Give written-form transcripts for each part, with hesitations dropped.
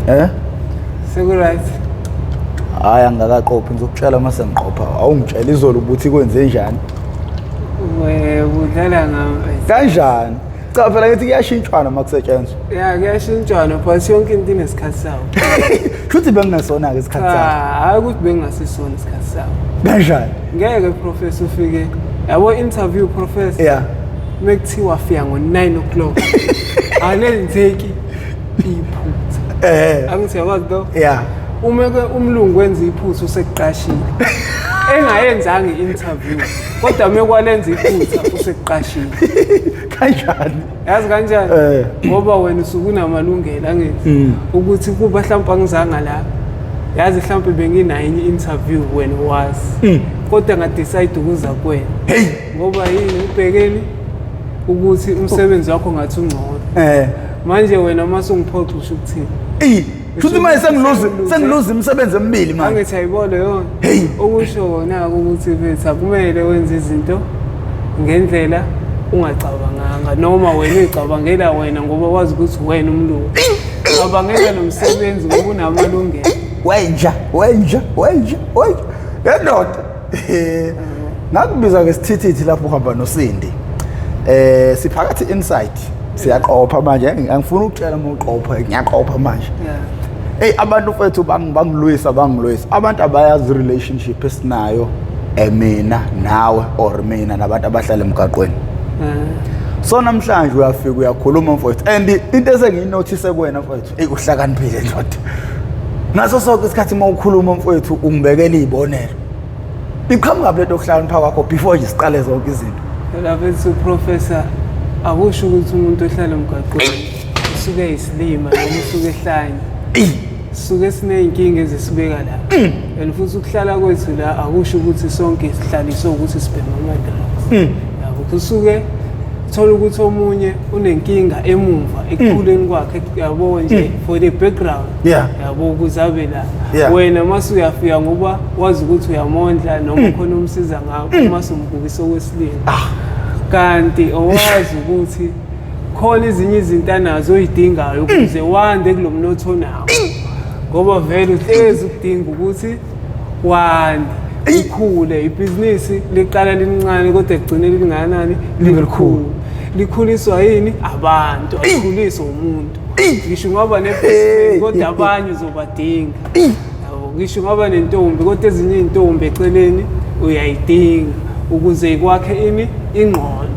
Eh? Seku-right. Hayi, angikakaqophi, ngizokutshela uma sengiqopha. Awungitshela izolo ukuthi kwenze njani. We udlala ngami. Kanjani? Cha, phela ngithi kuyashintshwana uma kusetshenzwa. Ya, kuyashintshwana, but yonke into inesikhathi sawo. Shuthi bengingesona-ke isikhathi Cha, sakho. hayi ukuthi bengingasisona isikhathi sawo. Kanjani? Ngeke, professor, ufike. Yabo, interview, professor. Mekuthiwa fika ngo-9 o'clock. Alenzeki iphutha. Angithi yakwazi lo? Yeah. Uma ke umlungu wenza iphutha, usekuqashile. Engayenzanga i-interview. Kodwa mekwalenza iphutha, usekuqashile. Kanjani? Yazi kanjani? Eh. Ngoba wena usuke unamalungelo, angithi, ukuthi kuba mhlawumbe angizanga la, yazi, mhlawumbe benginayo enye i-interview, wena wazi, kodwa nga-decide ukuza kuwena. Hey. Ngoba yini? Ubhekeni ukuthi umsebenzi wakho ngathi ungcono. Manje wena uma sungiphoxa, usho ukuthini? Eyi, shuthi manje sengiluze sengiluze imisebenzi emibili manje. Angithi ayibona yona? Hey. Okusho kona-ke ukuthi bethu akumele wenze izinto ngendlela ungacabanganga, noma wena uyicabangela wena ngoba wazi ukuthi wena umlungu. Cabangela nomsebenzi ngoba unamalungelo. Wenja, wenja, wenja, wenja. Yendoda. Ngakubiza ngesithithithi lapho uhamba noSindi. Siphakathi inside. Siyaqopha manje, angifuni ukutshela uma uqopha, ngiyaqopha manje. Hey, abantu mfethu bangilwisa, bangilwisa. Abantu abayazi relationship esinayo, mina nawe or mina nabantu abahlala emgaqweni. So namhlanje uyafika, uyakhuluma, mfowethu, and into esengiyinothise kuwena, mfowethu, ey, uhlakaniphile, ndoda. Ngaso sonke isikhathi uma ukhuluma, mfowethu, ungibekela iy'bonelo. Iqhamuka lento yokuhlakanipha kwakho before nje siqale zonke izinto? Phela bethu, professor, akusho ukuthi umuntu ohlala emgaqweni usuke eyisilima noma usuke ehlanya. Sisuke siney'nkinga ezisibeka la, and futhi ukuhlala kwethu la akusho ukuthi sonke sihlaliswe ukuthi sibheme ama-drugs, yabo. Kusuke thola ukuthi omunye unenkinga emumva ekukhuleni kwakhe, yabo, nje for the background, yabo, ukuze abe la. Wena mase uyafika ngoba wazi ukuthi uyamondla noma khona umsiza ngakho, mase umbukisa okwesilima, kanti owazi ukuthi khona ezinye izinto anazo oyidingayo ukuze wande kulo mnotho onawo, ngoba vele uhlezi ukudinga ukuthi wande, ukhule. Ibhizinisi liqala lincane kodwa ekugcineni lingakanani? Libe likhulu. Likhuliswa yini? Abantu. Alikhuliswa umuntu. Ngisho ungaba ne-best, kodwa abanye uzobadinga, yabo. Ngisho ungaba nentombi, kodwa ezinye iy'ntombi eceleni uyayidinga ukuze ikwakhe ini? Ingqondo.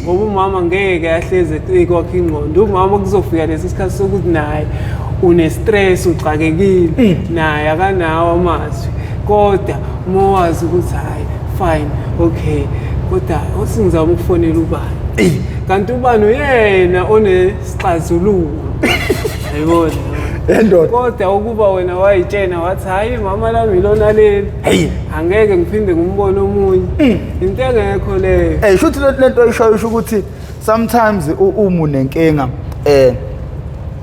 Ngoba umama ngeke ahlezi ekwakhe ingqondo. Umama kuzofika lesi sikhathi sokuthi naye une-stress, uxakekile, naye akanawo amazwi. Kodwa uma wazi ukuthi hhayi, fine, okay, kodwa othi ngizama ukufonela ubani, kanti ubani uyena onesixazululo, ayibona? Endoda. Kodwa ukuba wena wayitshena wathi, "Hhayi, mama lami ilona leli, Hey. angeke ngiphinde ngimbone omunye," into engekho leyo. Shuthi lento oyishoyo isho ukuthi sometimes uma unenkinga,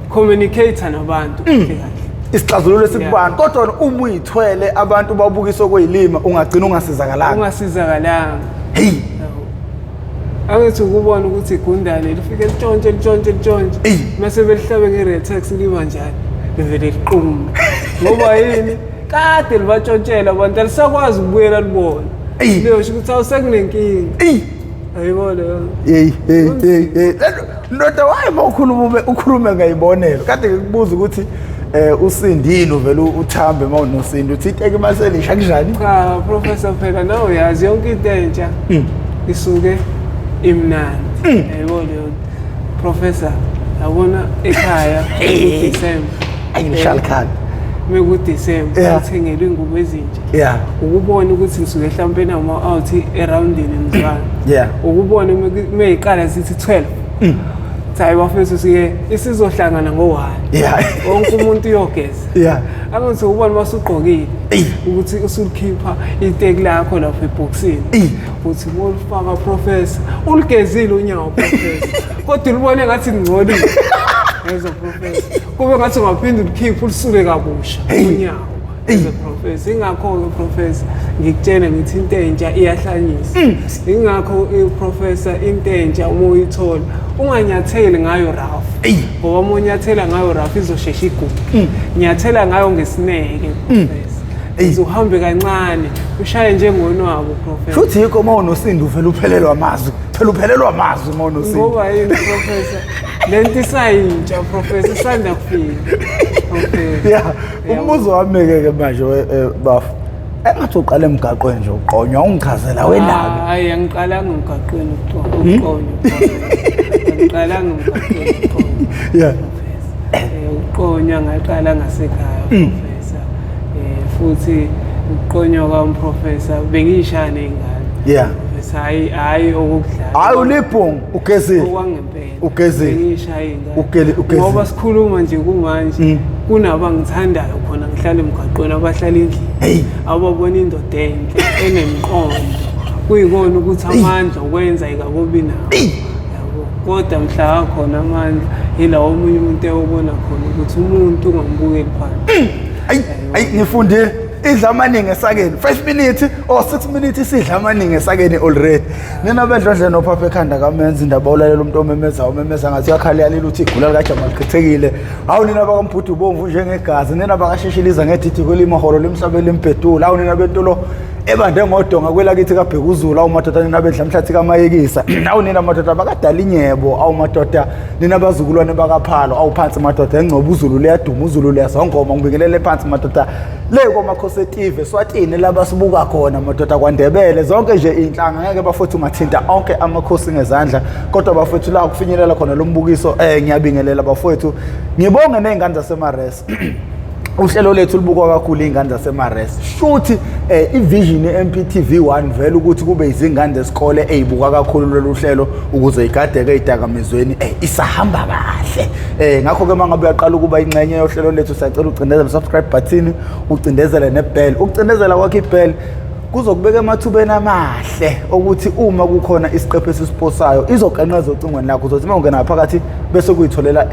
Communicate nabantu kahle kahle. Isixazululo esikubantu, kodwa uma uyithwele, abantu babukisa okuyilima, ungagcina ungasizakalanga. Ungasizakalanga. Hey. Yabo. Angithi ukubona ukuthi igundane lifike litshontshe, litshontshe, litshontshe, Eyi. mase belihlabe nge-Rattex, liba njani? Livele liqume. Ngoba yini? Kade libatshontshela abantu, alisakwazi ukubuyela libona. Eyi. Liyosho ukuthi awusekunenkinga. Eyi. Ayibona yona? Hey, hey, hey, hey. Ndoda, waye mawukhuluma ukhulume ngayibonelo. Kade ngikubuza ukuthi usindini, uvela uthambe mawunosindi, uthi iteki maselisha kunjani? Cha, professor, phela nawe uyazi yonke into entsha isuke imnandi, yayibona leyo, professor? Yabona ekhaya kuDecember, Ayingishalikhala. mekuDecember, uthengelwe ingubo ezintsha, ukubona ukuthi ngisuke mhlawumpe nama-out erawundini mzwana, ukubona meyiqala zithi 12, hayi bafethu, sike isizohlangana ngo-1, wonke umuntu uyogeza. Angithi ukubona uma usugqokile Eyi. ukuthi usulikhipha iteki lakho lapho ebhokisini, Eyi. uthi molifaka, professor, uligezile unyawo, professor, kodwa ulibone ngathi lingcolile, yezwa, professor, kube ngathi ungaphinde ulikhiphe, ulisule kabusha unyawo. As a professor, ingakho-ke professor ngikutshena ngithi into entsha iyahlanyisa. Ingakho i-professor into entsha uma uyithola unganyatheli ngayo rough, ngoba uma unyathela ngayo rough izoshesha igugu. Nyathela ngayo ngesineke, professor. Uze uhambe kancane, ushaye njengonwabo, professor. Futhi yikho uma unosindi uvele uphelelwa amazwi, phela uphelelwa amazwi uma unosindi. Ngoba yini, professor? Le nto isayintsha, professor, isanda kufika, professor. Ya, umbuzo wami-ke ke manje, bafo, engathi uqala emgaqweni nje uqonywa, ungichazela wendabe. Hayi, angiqalanga emgaqweni ukuqonywa. Angiqalanga emgaqweni ukuqonywa. Ukuqonywa ngaqala ngasekhaya, professor. Futhi ukuqonywa kwami, professor, bengiyishaya ney'ngane. Professor, hayi hayi okokudlala. Hayi, ulibhungu, ugezile. Okwangempela. Ugezile. Bengiyishaya iy'ngane. Ugezile. Ngoba sikhuluma nje kumanje kunabangithandayo khona ngihlala emgaqweni, abahlala endlini. Ababona indoda enhle enemqondo. Kuyikona ukuthi amandla okwenza ikabobi nawo. Yabo. Kodwa mhla khona amandla yilawo omunye umuntu eyobona khona ukuthi umuntu ungambukeli phansi. Ayi ayi, ngifundile, idla amaningi esakeni 5 minutes or 6 minutes, isidla amaningi esakeni already. Nina bedlodle nophapha ekhanda kamenza indaba, ulalela umuntu omemezayo, omemeza ngathi uyakhala, yalila uthi igula likaJamal lichithekile. Hawu nina bakaMbhudu bomvu njengegazi, nina bakashishiliza ngedidi kwelimaholo lemhlaba elimbhedula. Hawu nina bentulo ebande ngodonga kwelakithi kaBhekuzulu. Awu madoda, nina bedla mhlathi kaMayekisa. Awu nina madoda bakadala inyebo. Awu madoda, nina bazukulwane bakaphalo. Awu phansi madoda engcobo, uZulu liyaduma, uZulu liyazongoma. Ngibingelele phansi madoda le kwamakhosi etive Swatini laba sibuka khona madoda, kwaNdebele, zonke nje iy'nhlanga. Ngeke bafowethu ungathinta onke amakhosi ngezandla, kodwa bafowethu la kufinyelela khona lo mbukiso, ngiyabingelela bafowethu, ngibonge ney'ngane zasemares. Uhlelo lethu lubukwa kakhulu iy'ngane zasemares, shuthi i-vision ye-MPTV 1 vele ukuthi kube izingane zesikole ey'buka kakhulu lolu hlelo ukuze igadeke ey'dakamizweni, isahamba kahle. Ngakho-ke uma ngabe uyaqala ukuba ingxenye yohlelo lethu, siyacela ucindezele subscribe button, ucindezele ne-bell. Ukucindezela kwakho i-bell kuzokubeka emathubeni amahle okuthi uma kukhona isiqephu esisiposayo izoqenqeza ocingweni lakho, uzothi uma ungena ngaphakathi bese kuyitholela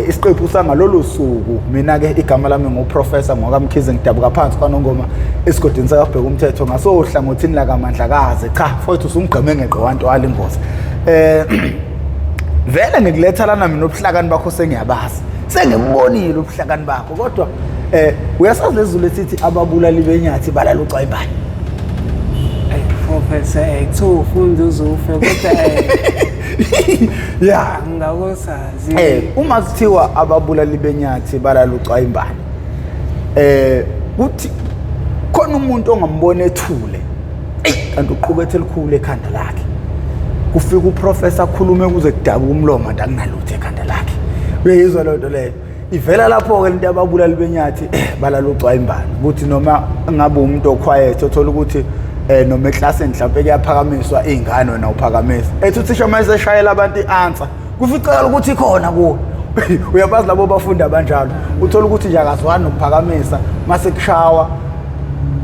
isiqephu sangalolu suku. Mina-ke igama lami nguProfessor ngokaMkhize, ngidabuka phansi kwaNongoma esigodini sakabheka umthetho ngasohlangothini lakaMandlakazi. Cha mfowethu, usungigqeme ngeqewantwala ingozi. Vele ngikuletha lana mina, ubuhlakani bakho sengiyabazi, sengibubonile ubuhlakani bakho, kodwa uyasazi lezulu esithi ababulali benyathi balala ucwayimbane. Professor, kuthiwa ufunda uzufe, kodwa angingakosazi. Uma kuthiwa ababulali benyathi balala ucwayimbane, kuthi khona umuntu ongambona ethule, eyi kanti uqukethe elikhulu ekhanda lakhe. Kufika uprofessor akhulume kuze kudabuka umlomo, kanti akunalutho ekhanda lakhe. Uyayizwa leyo nto leyo? Ivela lapho-ke lento ababulali benyathi balala ucwayimbane, ukuthi noma ngabe umuntu oquiet, othola ukuthi noma eklasini mhlawumpe kuyaphakamiswa iy'ngane, wena uphakamisa, ethi uthisha uma eseshayela abantu i-answer kuficela ukuthi ikhona kuwe. Uyabazi labo bafundi abanjalo, uthola ukuthi nje akazwani nokuphakamisa, mase kushawa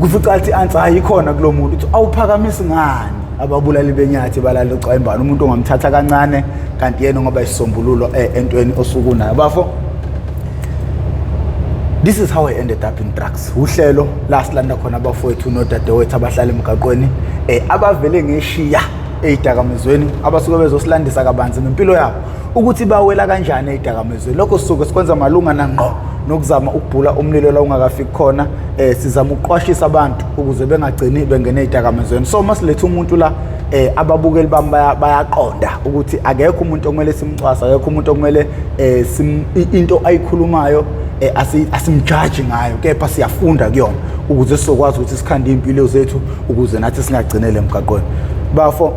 kufica ukuthi i-answer ayikhona kulo muntu, uthi awuphakamisi ngani? Ababulali benyathi balala ucwayimbane, umuntu ongamthatha kancane kanti yena ngoba isisombululo entweni osuke unayo. Bafo, this is how I ended up in drugs. Uhlelo la silanda khona abafowethu nodadewethu abahlala emgaqweni, abavele ngeshiya ey'dakamizweni, abasuke bezosilandisa kabanzi ngempilo yabo ukuthi bawela kanjani ey'dakamizweni. Lokho sisuke sikwenza malungana ngqo nokuzama ukubhula umlilo la ungakafiki khona. Sizama ukuqwashisa abantu ukuze bengagcini bengene ey'dakamizweni. So uma siletha umuntu la, ababukeli bami bayaqonda ukuthi akekho umuntu okumele simcwase, akekho umuntu okumele into ayikhulumayo asimjaji ngayo, kepha siyafunda kuyona ukuze sizokwazi ukuthi sikhande iy'mpilo zethu ukuze nathi singagcinele emgaqweni. Bafo,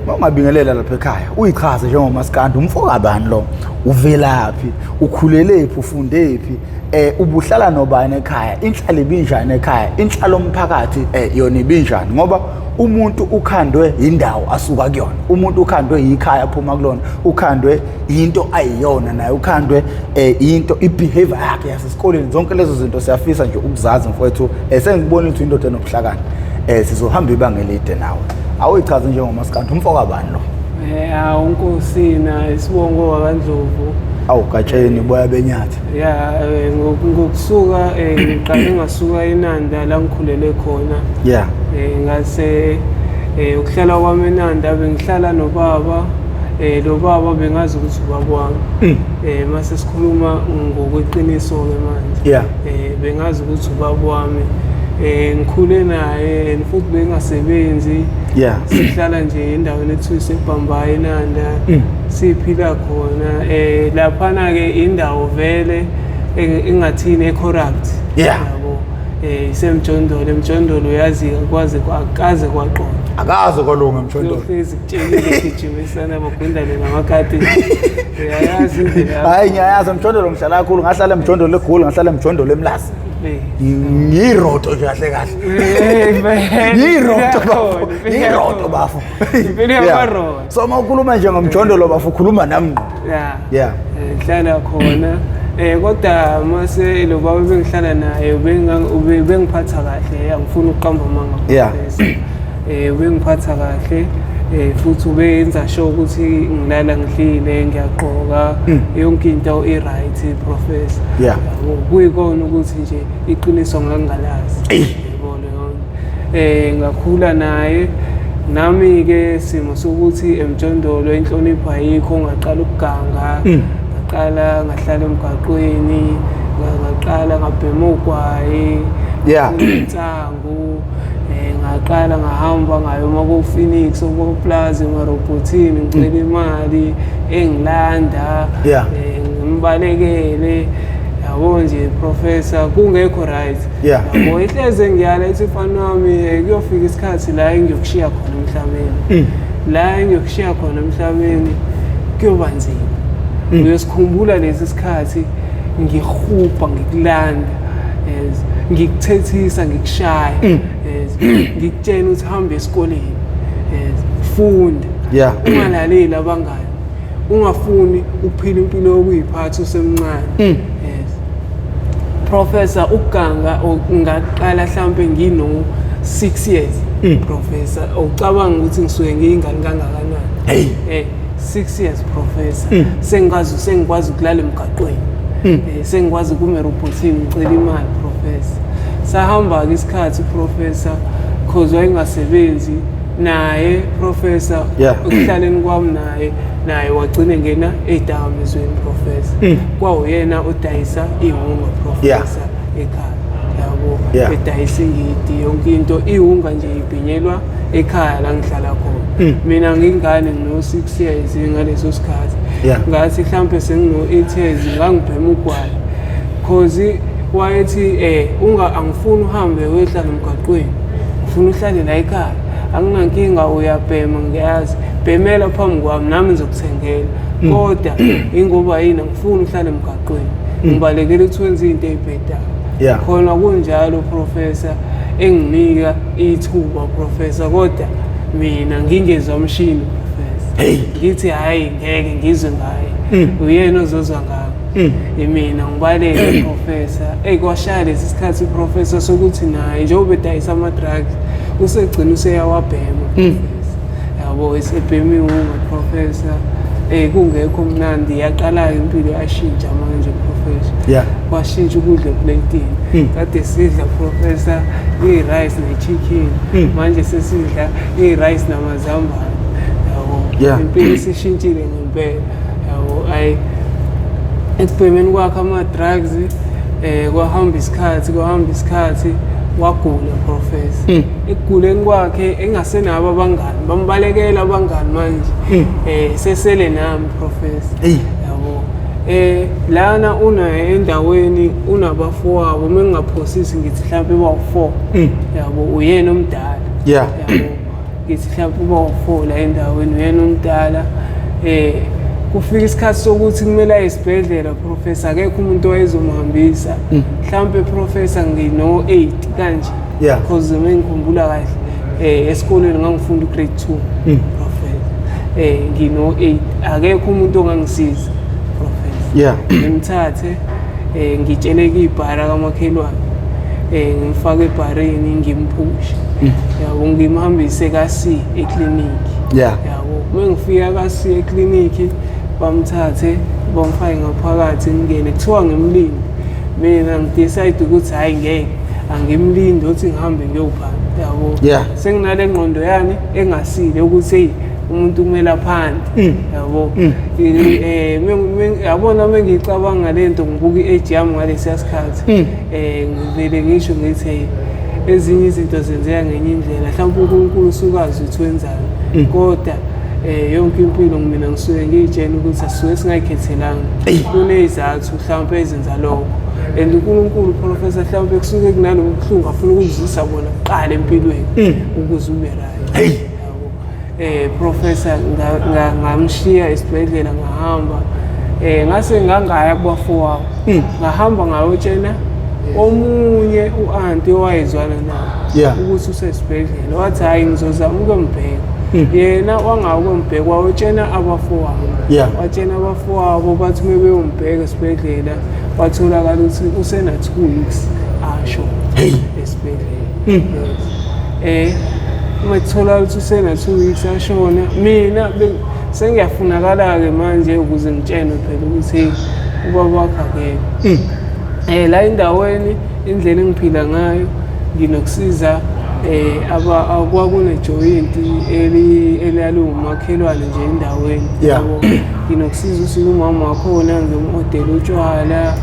mawungabingelela lapha ekhaya, uyichaze njengomaskandi, umfo kabani lo, uvelaphi, ukhulelephi, ufundephi, ubuhlala nobani ekhaya, inhlalo ibinjani ekhaya, inhlalo omphakathi yona ibinjani, ngoba umuntu ukhandwe indawo asuka kuyona, umuntu ukhandwe yikhaya aphuma kulona, ukhandwe into ayiyona naye, ukhandwe into i-behavior yakhe yasesikoleni. Zonke lezo zinto siyafisa nje ukuzazi mfowethu. Sengikubona ukuthi indoda enobuhlakani, sizohamba ibanga elide nawe. Awuyichaze njengomaskandi, umfo kabani lo? Awu, Nkosina, isibongo wakaNdlovu. Awu Gatsheni, boya benyathi. Ya, ngokusuka ngiqale ngasuka eNanda la ngikhulele khona. Ngase ukuhlala kwami eNanda bengihlala nobaba, lo baba bengazi ukuthi ubaba wami. Mase sikhuluma ngokweqiniso ke manje. Bengazi ukuthi ubaba wami. Ngikhule naye and futhi bengasebenzi. Sihlala nje endaweni ethiwa iseBhambayi eNanda. Siphila khona. Laphana ke indawo vele engathini e-corrupt. Yabo. Isemjondolo, emjondolo uyazi kwaze kwakaze kwaqonda. Akaze kwalunga emjondolo. Uyohlezi kutshelile gijimisana amagundane namakati. Uyayazi indlela. Hayi, ngiyayazi emjondolo, ngihlala kakhulu, ngahlala emjondolo eGoli, ngahlala emjondolo eMlazi. Ngiyiroto nje kahle kahle. Ngiyiroto bafo. Ngiyiroto bafo. Impilo yamaroto. So uma ukhuluma nje ngomjondolo bafo, ukhuluma nami ngqo. Ngihlala khona. Kodwa mase lo baba bengihlala naye bengiphatha kahle, angifuni ukuqamba amanga. Bengiphatha kahle. Futhi ubenza sure ukuthi ngilala ngidlile, ngiyagqoka, yonke into i-right, professor. Kuyikona ukuthi nje iqiniso ngangingalazi. Yebo leyo. Ngakhula naye. Nami ke simo sokuthi emjondolo inhlonipho ayikho, ngaqala ukuganga, ngaqala ngahlala emgwaqweni, ngaqala ngabhema ugwayi, insangu, ngaqala ngahamba ngayoma ko Phoenix, ko Plaza, emarobhothini, ngicela imali engilanda, ngimbalekele. Yabo nje professor, kungekho right. Yabo ihleze ngiyala ithi mfana wami, kuyofika isikhathi la engiyokushiya khona emhlabeni. La engiyokushiya khona emhlabeni kuyoba nzima. Uyosikhumbula lesi sikhathi ngihubha ngikulanda, ngikuthethisa ngikushaya, ngikutshela ukuthi hamba esikoleni, funda. Ungalaleli abangani, ungafuni ukuphila impilo yokuyiphatha usemncane. Professor, ukuganga ngaqala mhlambe ngino 6 years. Professor, ucabanga ukuthi ngisuke ngiyingane kangakanani? Hey. 6 years professor. Sengikwazi ukulala emgaqweni. Sengikwazi kuma robotini ngicela imali professor. Sahamba ke isikhathi professor, cause wayengasebenzi naye professor. Ukuhlaleni kwami naye wagcina ngena ezidakamizweni professor. Kwawuyena odayisa iwunga professor ekhaya. Yabo, edayisa ingidi, yonke into, iwunga nje ibhinyelwa ekhaya la ngihlala khona. Mina ngingane ngino 6 years ngaleso sikhathi. Ngathi mhlambe sengino 8 years ngangibhema ugwayi. Cause wayethi unga angifuni uhambe uyohlala emgwaqweni. Ngifuna uhlale la ekhaya. Anginankinga uyabhema ngiyazi. Bhemela phambi kwami nami ngizokuthengela. Kodwa ingoba yini angifuni uhlale emgwaqweni. Ngibalekela ukuthi wenze into ezibhedayo. Khona kunjalo professor, enginika ithuba professor, kodwa mina ngingezwa umshini professor. Ngithi hayi ngeke ngizwe ngaye. Uyena ozozwa ngayo. Mina ngibaleke professor. Kwashaya lesi sikhathi professor sokuthi naye njengoba edayisa ama drugs usegcina useyawabhema professor. Yabo esebhema iwunga professor. Kungekho mnandi, yaqala impilo yashintsha manje professor. Kwashintsha ukudla eplatini. Kade sidla professor i-rice ne-chicken. Manje sesidla i-rice namazambane. Yabo impilo isishintshile ngempela. Yabo ayi ekubhemeni kwakhe ama-drugs kwahamba isikhathi wagula professor. Ekuguleni kwakhe engasenabo abangani, bambalekela abangani manje. Sesele nami professor. Yabo lana una endaweni unabafowabo, mengingaphosisi ngithi mhlawumbe bawu4. Yabo uyena omdala. Yabo ngithi mhlawumbe bawu4 la endaweni, uyena omdala. Kufika isikhathi sokuthi kumele aye esibhedlela professor, akekho umuntu owayezomhambisa. Mhlawumbe professor ngino 8 kanje. Because mengikhumbula kahle esikoleni ngangifunda ugrade 2 professor. Ngino 8, akekho umuntu ongangisiza professor. Ngimthathe ngitshele kibhara kamakhelwane. Ngimfake ebharini ngimphushe. Yabo ngimhambise ka C eclinic. Yabo mengifika ka C eclinic bamthathe Bangifake ngaphakathi ngingene, kuthiwa ngimlinde. Mina ngidecide ukuthi hhayi ngeke, angimlindi ukuthi ngihambe ngiyophanda, yabo. Senginale ngqondo yani engasile ukuthi hey umuntu kumele aphande, yabo. Yabona uma ngiyicabanga le nto, ngibuka i-age yami ngalesiya sikhathi, ngivele ngisho ngithi hey, ezinye izinto zenzeka ngenye indlela, mhlawumbe uNkulunkulu usukazi ukuthi wenzani, kodwa yonke impilo mina ngisuke ngiyitshela ukuthi asisuke singayikhethelanga, kuney'zathu mhlawumpe ezenza lokho. And uNkulunkulu, Professor, mhlawumpe kusuke kunalobu buhlungu afuna ukuzwisa bona kuqala empilweni ukuze ube right. Professor, ngamshiya esibhedlela, ngahamba, ngase ngangaya kubafowabo, ngahamba ngayotshena omunye u-anti owayezwana naye ukuthi usesibhedlela. Wathi hhayi, ngizozama ukuyombheka. Yena wangakuyombheka, wayotshena abafowabo, watshena abafowabo, bathi uma beyombheka esibhedlela watholakala ukuthi usena 2 weeks asho esibhedlela. Yes. Uma kutholakala ukuthi usena 2 weeks ashona, mina sengiyafunakala-ke manje ukuze ngitshenwe phela ukuthi ubaba wakho akekho. La endaweni, indlela engiphila ngayo, nginokusiza kwakunejoyinti elaliwumakhelwane nje endaweni. Nginokusiza usuke umama wakhona, ngim-odela utshwala,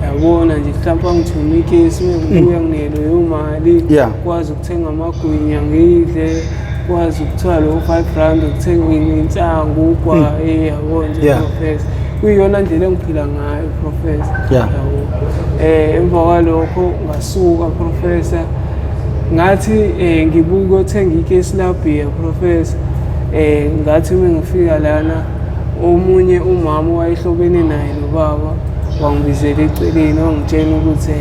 yabona nje, mhlawumpe angithume ikesi, uma ngibuya nginelo leyo mali, kwazi ukuthenga amagwinya ngidle, kwazi ukuthola lowo 5 rand ukuthenga insangu, ugwayi, yabo nje, Professor. Kuyiyona ndlela engiphila ngayo, Professor. Yabo. Emva kwalokho ngasuka, Professor, ngathi ngibuka ukuyothenga ikesi labhiya, Professor. Ngathi uma ngifika lana, omunye umama owayehlobene naye nobaba wangibizela eceleni, wangitshela ukuthi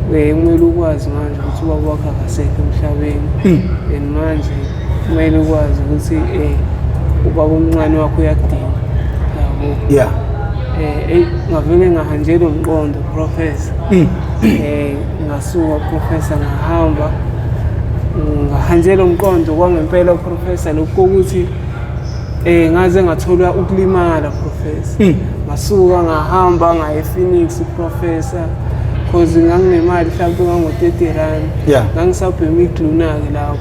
kumele ukwazi manje ukuthi ubaba wakho akasekho emhlabeni, and manje kumele ukwazi ukuthi ubaba omncane wakho uyakudinga, yabo. Eyi, ngavele ngahanjelwa umqondo, Professor. Ngasuka, Professor, ngahamba, ngahanjelwa umqondo kwangempela, Professor, lokhu kokuthi ngaze ngathola ukulimala, Professor. Ngasuka ngahamba ngaya ePhoenix, Professor, cause nganginemali mhlawumbe ngango-30 rand. Ngangisabhema iglue-na-ke lapho.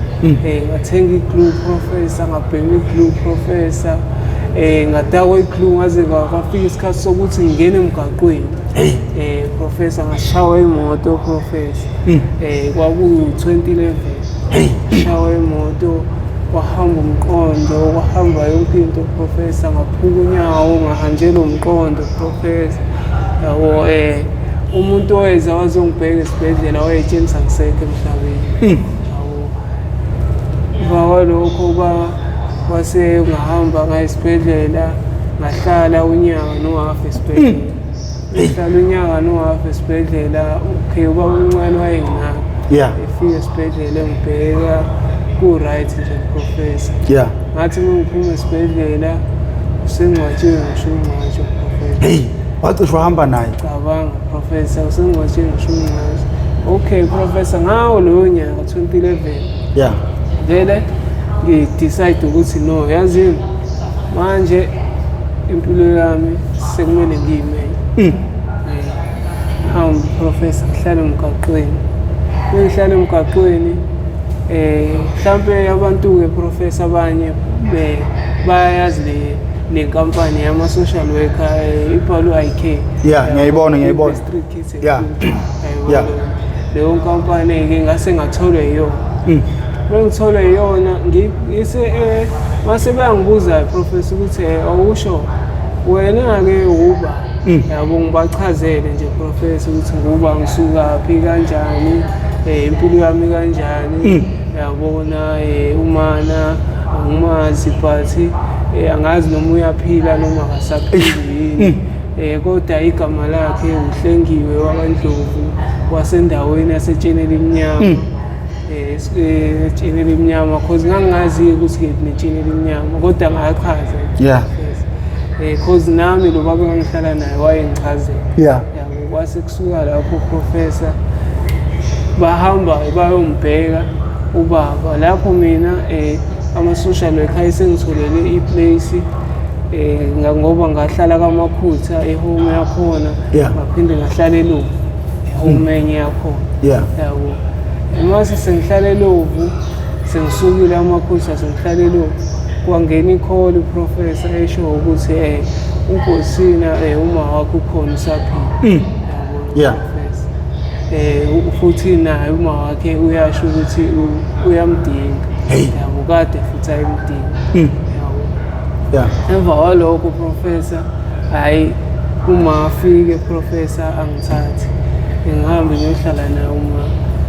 Ngathenga iglue, Professor, ngabhema iglue, Professor. Ngadakwa iglue ngaze kwafika isikhathi sokuthi ngingene emgaqweni. Professor, ngashawa imoto, Professor. Kwakuwu-2011. Shawa imoto, kwahamba umqondo, kwahamba yonke into, Professor, ngaphuka unyawo, ngahanjelwa umqondo, Professor. Yabo, umuntu oweza wazongibheka esibhedlela wayetshengisa ngisekho emhlabeni. Yabo. Emva kwalokho kwase ngahamba ngaya esibhedlela, ngahlala unyaka nohafu esibhedlela. Ngahlala unyaka nohafu esibhedlela. Okay, ubaba omncane wayenginaka. Efika esibhedlela engibheka, ku-right nje, Professor. Ngathi uma ngiphuma esibhedlela usengcwatshiwe, ngisho ungcwatshwa, Professor. Hey, wacishe wahamba naye. Cabanga, Professor, usengcwatshiwe ngisho ungcwatshwa. Okay, Professor, ngawo loyo nyaka 2011 vele ngidecide ukuthi no, yazini manje impilo yami sekumele ngiyimele. Hambe, Professor, ngihlale emgaqweni. Ngihlale emgaqweni, mhlampe abantu-ke, Professor, abanye bayayazi le nkampani yama-social worker, ibhalwe IK. Yeah, ngiyayibona, ngiyayibona. Street Kids. Leyo nkampani-ke ngase ngatholwe yiyona. Uma ngitholwe yiyona, ngise mase bayangibuza, Professor, ukuthi awusho wena-ke uba, yabo, ngibachazele nje, Professor, ukuthi nguba, ngisukaphi, kanjani, impilo yami kanjani, yabona, umana angimazi, but angazi noma uyaphila noma akasaphili yini, kodwa igama lakhe uHlengiwe wakaNdlovu, wasendaweni yaseTsheni Elimnyama, eTsheni Elimnyama, cause ngangingazi ukuthi kephi neTsheni Elimnyama, kodwa ngachaza. Cause nami lo baba engangihlala naye wayengichazela. Yabo, kwase kusuka lapho, Professor, bahamba bayombheka ubaba. Lapho mina ama-social worker ayesengitholele iplace. Ngoba ngahlala kaMakhutha ehome yakhona, ngaphinde ngahlala eLovu ehome enye yakhona. Yabo, mase sengihlala eLovu, sengisukile amakhutha, sengihlala eLovu, kwangena i-call uprofessor esho ukuthi uNkosina uma wakho ukhona usaphila. Yabo, professor. Futhi naye uma wakhe uyasho ukuthi uyamdinga. Yabo, kade futhi ayemdinga. Yabo. Emva kwalokho professor, hayi, uma afike professor angithathe ngihambe ngiyohlala naye uma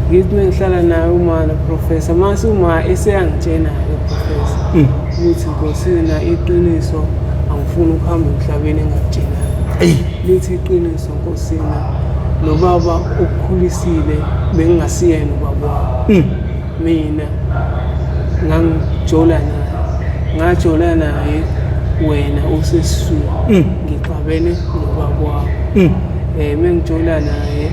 ngithi mengihlala naye uma na professor, mase uma eseyangitshena-ke professor ukuthi Nkosina, iqiniso angifuni ukuhamba emhlabeni engakutshenanga. Lithi iqiniso Nkosina, lo baba okukhulisile bengingasiyena ubaba wakho. Mina ngangijola naye, ngajola naye wena usesiswini, ngixabene nobaba wakho. Mengijola naye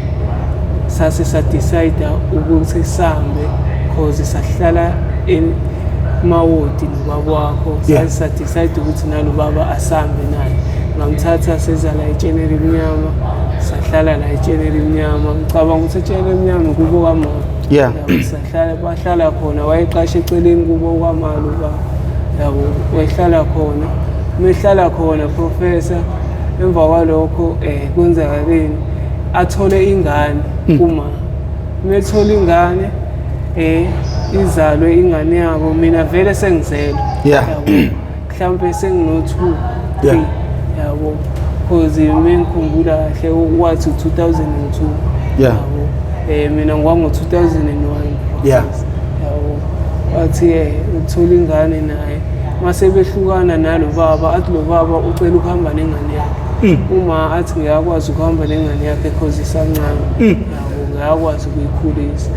sase sadecide ukuthi sambe, cause sahlala emawodi nobaba wakho. Sase sadecide ukuthi nalo baba asambe naye. Ngamthatha seza la etsheni elimnyama, sahlala la etsheni elimnyama. Ngicabanga ukuthi etsheni elimnyama kubo kamama. Yabo, sahlala, bahlala khona, wayeqashe eceleni kubo kwamalo ba, yabo, wayehlala khona. Mehlala khona professor, emva kwalokho kwenzakaleni, athole ingane kuma methola ingane, izalwe ingane yabo, mina vele sengizelwe. Yabo, mhlawumbe sengino 2, 3, yabo, cause mengikhumbula kahle wathi 2002. Yabo, mina ngwango 2001. Yabo, wathi uthola ingane naye, mase behlukana nalo baba, athi lo baba ucela ukuhamba nengane yakhe. Uma athi ngiyakwazi ukuhamba nengane yakhe cause isancane, yabo, ngiyakwazi ukuyikhulisa.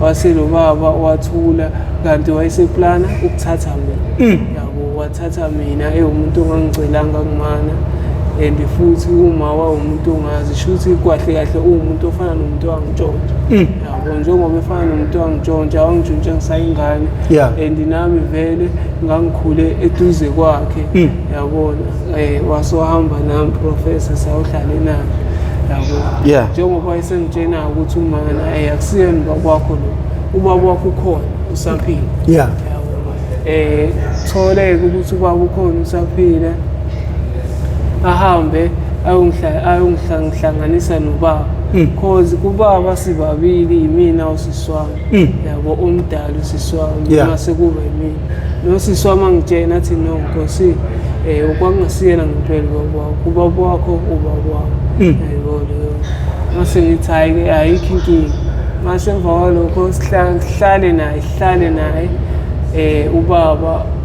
Wase lo baba wathula, kanti wayeseplana ukuthatha mina. Yabo, wathatha mina ewumuntu ongangicelanga kumana, and futhi uma wawumuntu ongazi, shuthi kahle kahle uwumuntu ofana nomuntu wangitshontsha. Yabo, njengoba efana nomuntu wangitshontsha, wangitshontsha ngisayingane. And nami vele ngangikhule eduze kwakhe. Yabona, wasohamba nami professor, sayohlala naye, yabo. Njengoba esengitshena ukuthi umana akusiyena ubaba wakho lo, ubaba wakho ukhona usaphila. Yabo, tholeke ukuthi ubaba ukhona usaphila, ahambe ayongihlanganisa nobaba, cause kubaba sibabili, imina usisi wami, yabo, umdala usisi wami. Mase kuba yimina nosisi wami angitshena athi no Nkosi, okwakungasiyena ngempela ubaba wakho, ubaba wakho ubaba wakho, yabo leyo. Mase ngithi hhayi-ke ayikho inkinga. Mase emva kwalokho sihlale naye, sihlale naye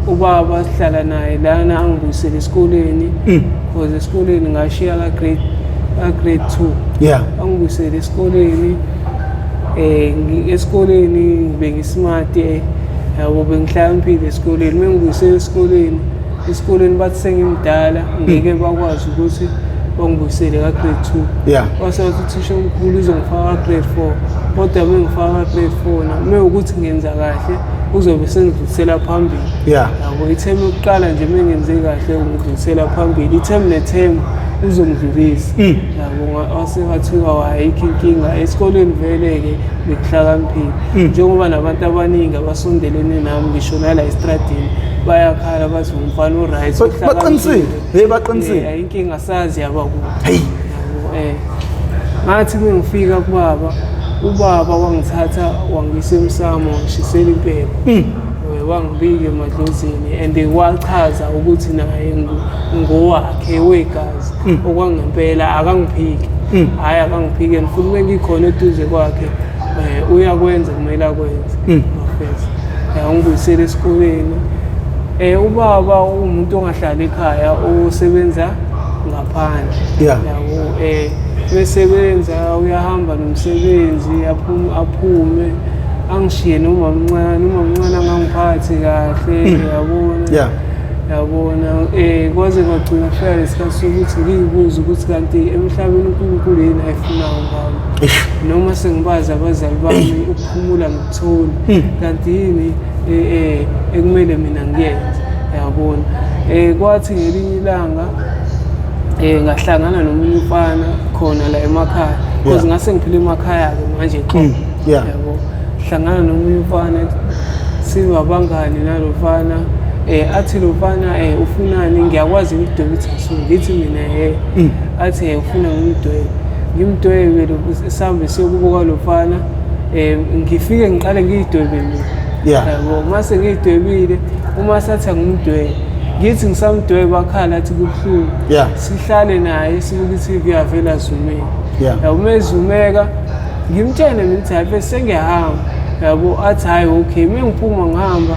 ubaba sihlala naye lana, angibuyisele esikoleni, because esikoleni ngashiya ka grade 2. Angibuyisele esikoleni, esikoleni bengismart, yabo, bengihlakaniphile esikoleni. Mengibuyisele esikoleni, bathi sengimdala, ngeke bakwazi ukuthi bangibuyisele ka-grade 2. Wase wathi uthisha omkhulu uzongifaka ka-grade 4, kodwa mengifaka ka-grade 4 na mewukuthi ngenza kahle uzobe sengidlulisela phambili. Yabo, ithemu yokuqala nje mengenze kahle ungidlulisela phambili, ithemu nethemu uzongidlulisa. Yabo, wase wathiwa ayikho inkinga. Esikoleni vele-ke bekuhlakaniphile, njengoba nabantu abaningi abasondelene nami ngisho nala estradini bayakhala bathi umfana o-right. Baqinisile, hey, baqinisile. Ayinkinga, sazi yabakuphi. Hey. Yabo, ngathi mengifika kubaba, ubaba wangithatha wangisa emsamo, wangishisela impepho. Wangibika emadlozini and wachaza ukuthi naye ngowakhe wegazi okwangempela, akangiphiki, hhayi akangiphiki, and futhi mengikhona eduze kwakhe uyakwenza kumele akwenze bafethu. Angibuyisele esikoleni. Ubaba uwumuntu ongahlali ekhaya, osebenza ngaphandle. Yabo, besebenza, uyahamba nomsebenzi, aphume angishiye nomamncane, umamncane angangiphathi kahle, yabona. Yabona, kwaze kwagcina kufika lesikhathi sokuthi ngiyibuze ukuthi kanti emhlabeni uNkulunkulu yini ayifunayo ngami. Noma sengibazi abazali bami, ukuphumula ngikutholi, kanti yini ekumele mina ngiyenze, yabona. Kwathi ngelinye ilanga ngahlangana nomunye umfana khona la emakhaya, because ngase ngiphila emakhaya ke manje xo. Yabo, hlangana nomunye umfana, sibabangani nalofana. Athi lo mfana, ufunani? Ngiyakwazi ukudweba i-tattoo. Ngithi mina, Athi, ufuna ngimdwebe. Ngimdwebe lo, sihambe siyokubuka lo mfana. Ngifike ngiqale ngiyidwebe mina. Yabo, mase ngiyidwebile, uma sathi angimdwebe, ngithi ngisamdweba, akhala athi kubuhlungu. Sihlale naye, sibuke i-TV, avela azumeka. Yabo, uma ezumeka ngimtshene mina ukuthi hayi, bese sengiyahamba. Yabo, athi hhayi, okay. Uma ngiphuma ngihamba,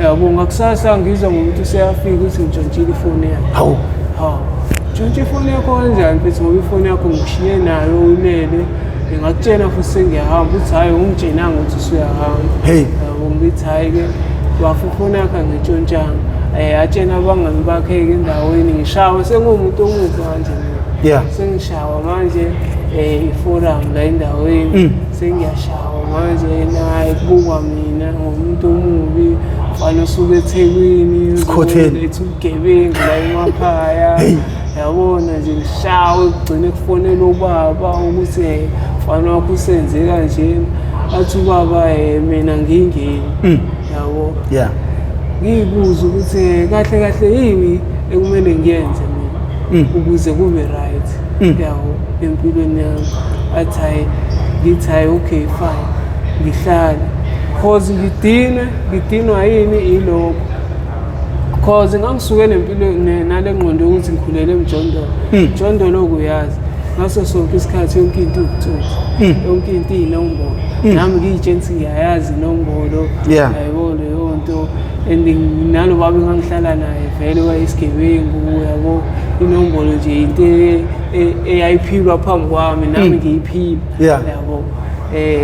yabo, ngakusasa ngizwa ngomuntu useyafika ukuthi ngishontshile ifoni yakhe. Hawu. Hawu, ntshontshe ifoni yakho kanjani mfethu, ngoba ifoni yakho ngishiye nayo ulele, ngakutshena futhi sengiyahamba? Uthi hhayi, ungitshenanga ukuthi usuyahamba. Hey. Yabo, ngithi hhayi-ke wafa, ifoni yakho angitshontshanga. Atshena abangani bakhe-ke endaweni, ngishawe senguwumuntu omubi manje mina. Sengishawa manje i-forum la endaweni, sengiyashawa manje naye, kubukwa mina ngomuntu omubi, mfana osuke eThekwini. Sikhotheni. Ethi ubugebengu la emakhaya. Hey. Yabona nje, ngishawe, kugcine kufonela ubaba ukuthi mfana wakho usenze kanjena. Athi ubaba, mina ngiyingeni. Yabo, ngiyibuza ukuthi kahle kahle yini ekumele ngiyenze mina ukuze kube right, yabo, empilweni yami. Athi hayi, ngithi hayi, okay, fine, ngihlale cause ngidinwe. Ngidinwa yini? Ilokho, cause ngangisuke nempilo nale ngqondo yokuthi ngikhulele emjondolo. Mjondolo kuyazi ngaso sonke isikhathi yonke into iwubutsotsi, yonke into iyinombolo. Nami ngiyitshela ukuthi ngiyayazi inombolo. Yayibona leyo nto, and nalo baba engangihlala naye vele wayisigebengu, yabo. Inombolo nje into eyayiphilwa phambi kwami, nami ngiyiphila. Yabo,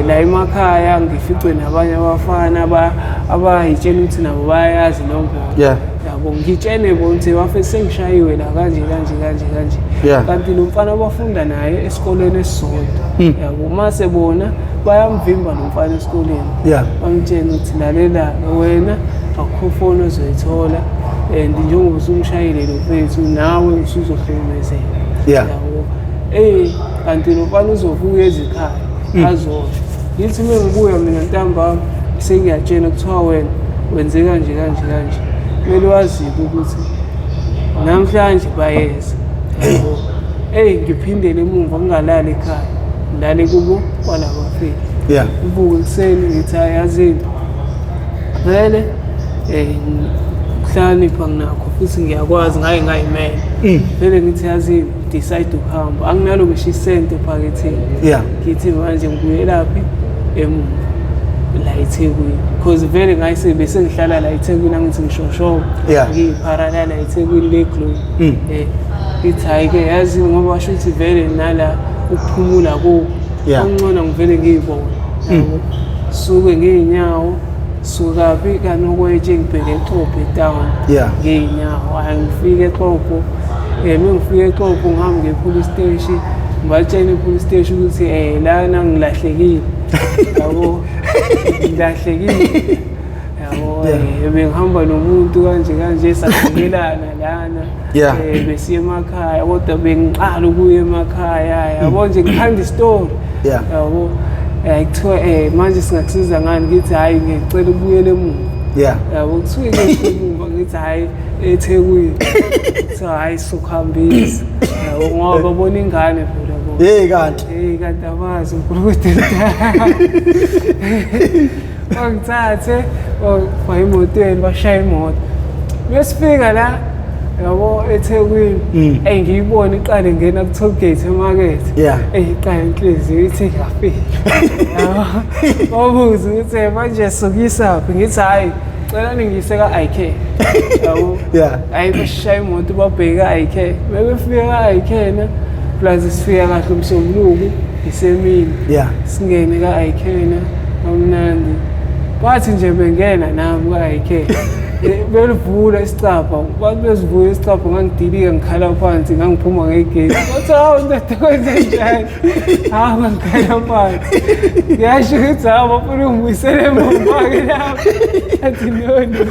la emakhaya ngificwe nabanye abafana abayitshela ukuthi nabo bayayazi inombolo. Yabo, ngitshene bona ukuthi bafe sengishayiwe la kanje kanje kanje kanje. Kanti lo mfana bafunda naye esikoleni esisodwa. Yabo, mase bona bayamvimba lo mfana esikoleni. Bamtshela ukuthi lalela wena, akukho foni ozoyithola, and njengoba usumshayile lo mfethu, nawe usuzohlukumezeka. Yabo, kanti lo mfana uzovuka ezikhaya azosho. Ngithi uma ngibuya mina ntambama, sengiyatshena kuthiwa wena wenze kanje kanje kanje, kumele wazi-ke ukuthi namhlanje bayeza. Yabo, eyi, ngiphindele emumva, ngingalali ekhaya, ngilale kubo kwalabafeli. Ngivuke ekuseni ngithi hayi, yazini vele, ukuhlakanipha nginakho futhi ngiyakwazi, ngaye ngayimela vele. Ngithi yazini, decide ukuhamba, anginalo ngisho isente ephaketheni. Ngithi manje ngibuyelaphi emuva la eThekwini, because vele ngayise bese ngihlala la eThekwini, angithi ngishoshoba, ngiyipharala la eThekwini le Glow. Ngithi hayi ke, yazi ngoba washo ukuthi vele nala ukuphumula ku okungcono ngivele ngiyibone. Yabo, suke ngey'nyawo, sukaphi kanokwetshe, ngibheke eXobho etown. Ngey'nyawo, hhayi, ngifike eXobho. Uma ngifike eXobho ngihambe ngiye e-police station, ngibatshele e-police station ukuthi lana ngilahlekile, yabo, ngilahlekile, yabo. Bengihamba nomuntu kanje kanje, sajikelana lana. Besiya emakhaya, kodwa bengiqala ukuya emakhaya, yabo, nje ngikhanda isitori. Yabo, kuthiwa manje singakusiza ngani? Ngithi hhayi, ngicela ukubuyela emuva. Yabo, kuthiwa ke emuva? Ngithi hhayi, eThekwini. Kuthiwa hhayi, sokuhambisa, yabo, ngoba babona ingane phela bo. Hey, kanti. Hey, kanti abazi uNkulunkulu. Bangithathe bafaka emotweni, bashaya imoto. Mesifika la, yabo, eThekwini, ngiyibona iqale ngena ku-toll gate emakethe. Iqale inhliziyo ithi ngafika. Yabo, babuza ukuthi manje sukisaphi? Ngithi hhayi, cela ningiyise ka-IK. Yabo. Hayi, bashaya imoto babheke ka-IK. Bebefika ka-IK na, plus sifika kahle umsombuluko isemini. Singene ka-IK na, kamnandi. Bathi nje bengena nami ka-IK. Belivula isicabha, bathi bezivula isicabha ngangidilika ngikhala phansi ngangiphuma ngegate. Wathi hawu ndoda kwenzenjani? Hawu ngangikhala phansi. Ngiyasho ukuthi hawu bafuna ungibuyisele emuva-ke lapho. Athi no no.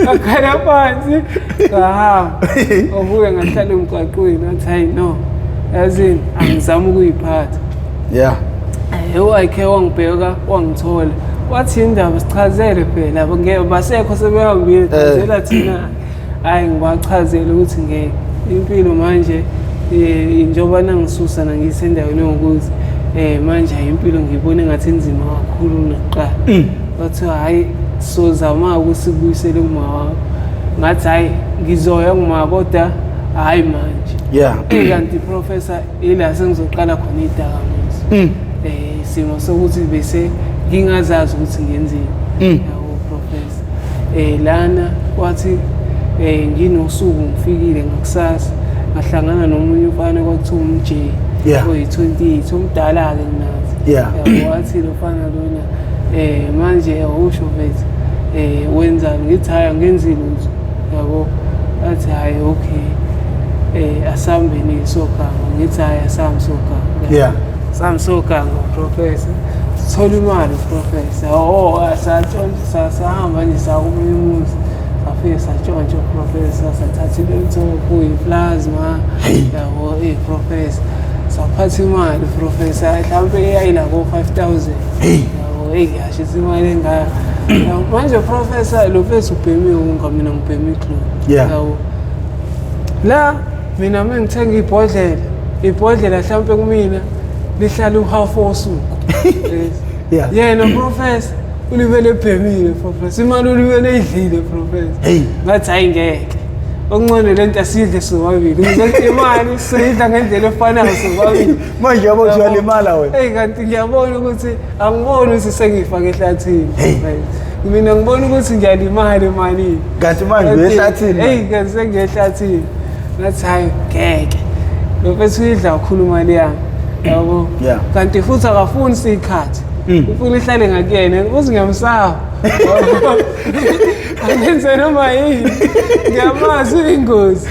Ngakhala phansi ngahamba. Wabuya ngahlala emgwaqweni wathi hayi no. Yazini angizama ukuyiphatha. Yeah. U-IK wangibheka wangithola wathi indaba sichazele phela ngeke basekho sebehambile chazela thina. Hhayi ngibachazele ukuthi ngeke impilo manje njengoba nangisusa nangisendaweni yokuthi manje hhayi impilo ngiyibona engathi inzima kakhulu kunakuqala. Bathiwa hhayi sozama ukuthi sikubuyisele kuma wakho. Ngathi hhayi ngizoya kuma kodwa hhayi manje. Yeah. Kanti professor ila sengizoqala khona idakamizwa. Isimo sokuthi bese ngingazazi ukuthi ngenzeni. Yabo professor. Lana kwathi nginosuku ngifikile ngakusasa ngahlangana nomunye umfana kwakuthiwa umJ oyi-28 omdala-ke kunathi. Yabo wathi lo mfana lona manje awusho mfethu wenzani? Ngithi hhayi angenzi lutho. Yabo athi hhayi okay asihambeni soganga. Ngithi hhayi asahambe soganga. Yeah. Sahambe soganga professor. Sithola imali professor. Oh satshontsha sahamba nje sakomunye umuzi. Safike satshontsha professor sathatha i-laptop, i-plasma. Yabo professor. Saphatha imali professor mhlawumbe eyayila ko 5000. Yabo ngiyashisa imali engaka. Manje professor lo mfethu ubheme unga mina ngibheme iglow. Yabo. La mina mengithenga ibhodlela, ibhodlela mhlawumbe kumina lihlala uhalf wosuku. Yeah. Yena professor ulibele ebhemile professor, imali ulibele idlile professor. Hey. Ngathi hayi ngeke. Okungcono lento asidle sobabili. Ngizothi imali siyidla ngendlela efanayo sobabili. Manje yabo uthi uyalimala wena. Hey kanti ngiyabona ukuthi angiboni ukuthi sengifake ehlathini. Hey. Mina ngibona ukuthi ngiyalimala emalini. Kanti manje uyehlathini. Hey kanti sengiyehlathini. Ngathi hayi ngeke. Lo mfethu uyidla kakhulu imali yami. Yabo. Yeah. Kanti futhi akafuni sikhathi. Ufuna ihlale ngakuyena, uze ngiyamsaba. Angenze noma yini. Ngiyamazi uyingozi.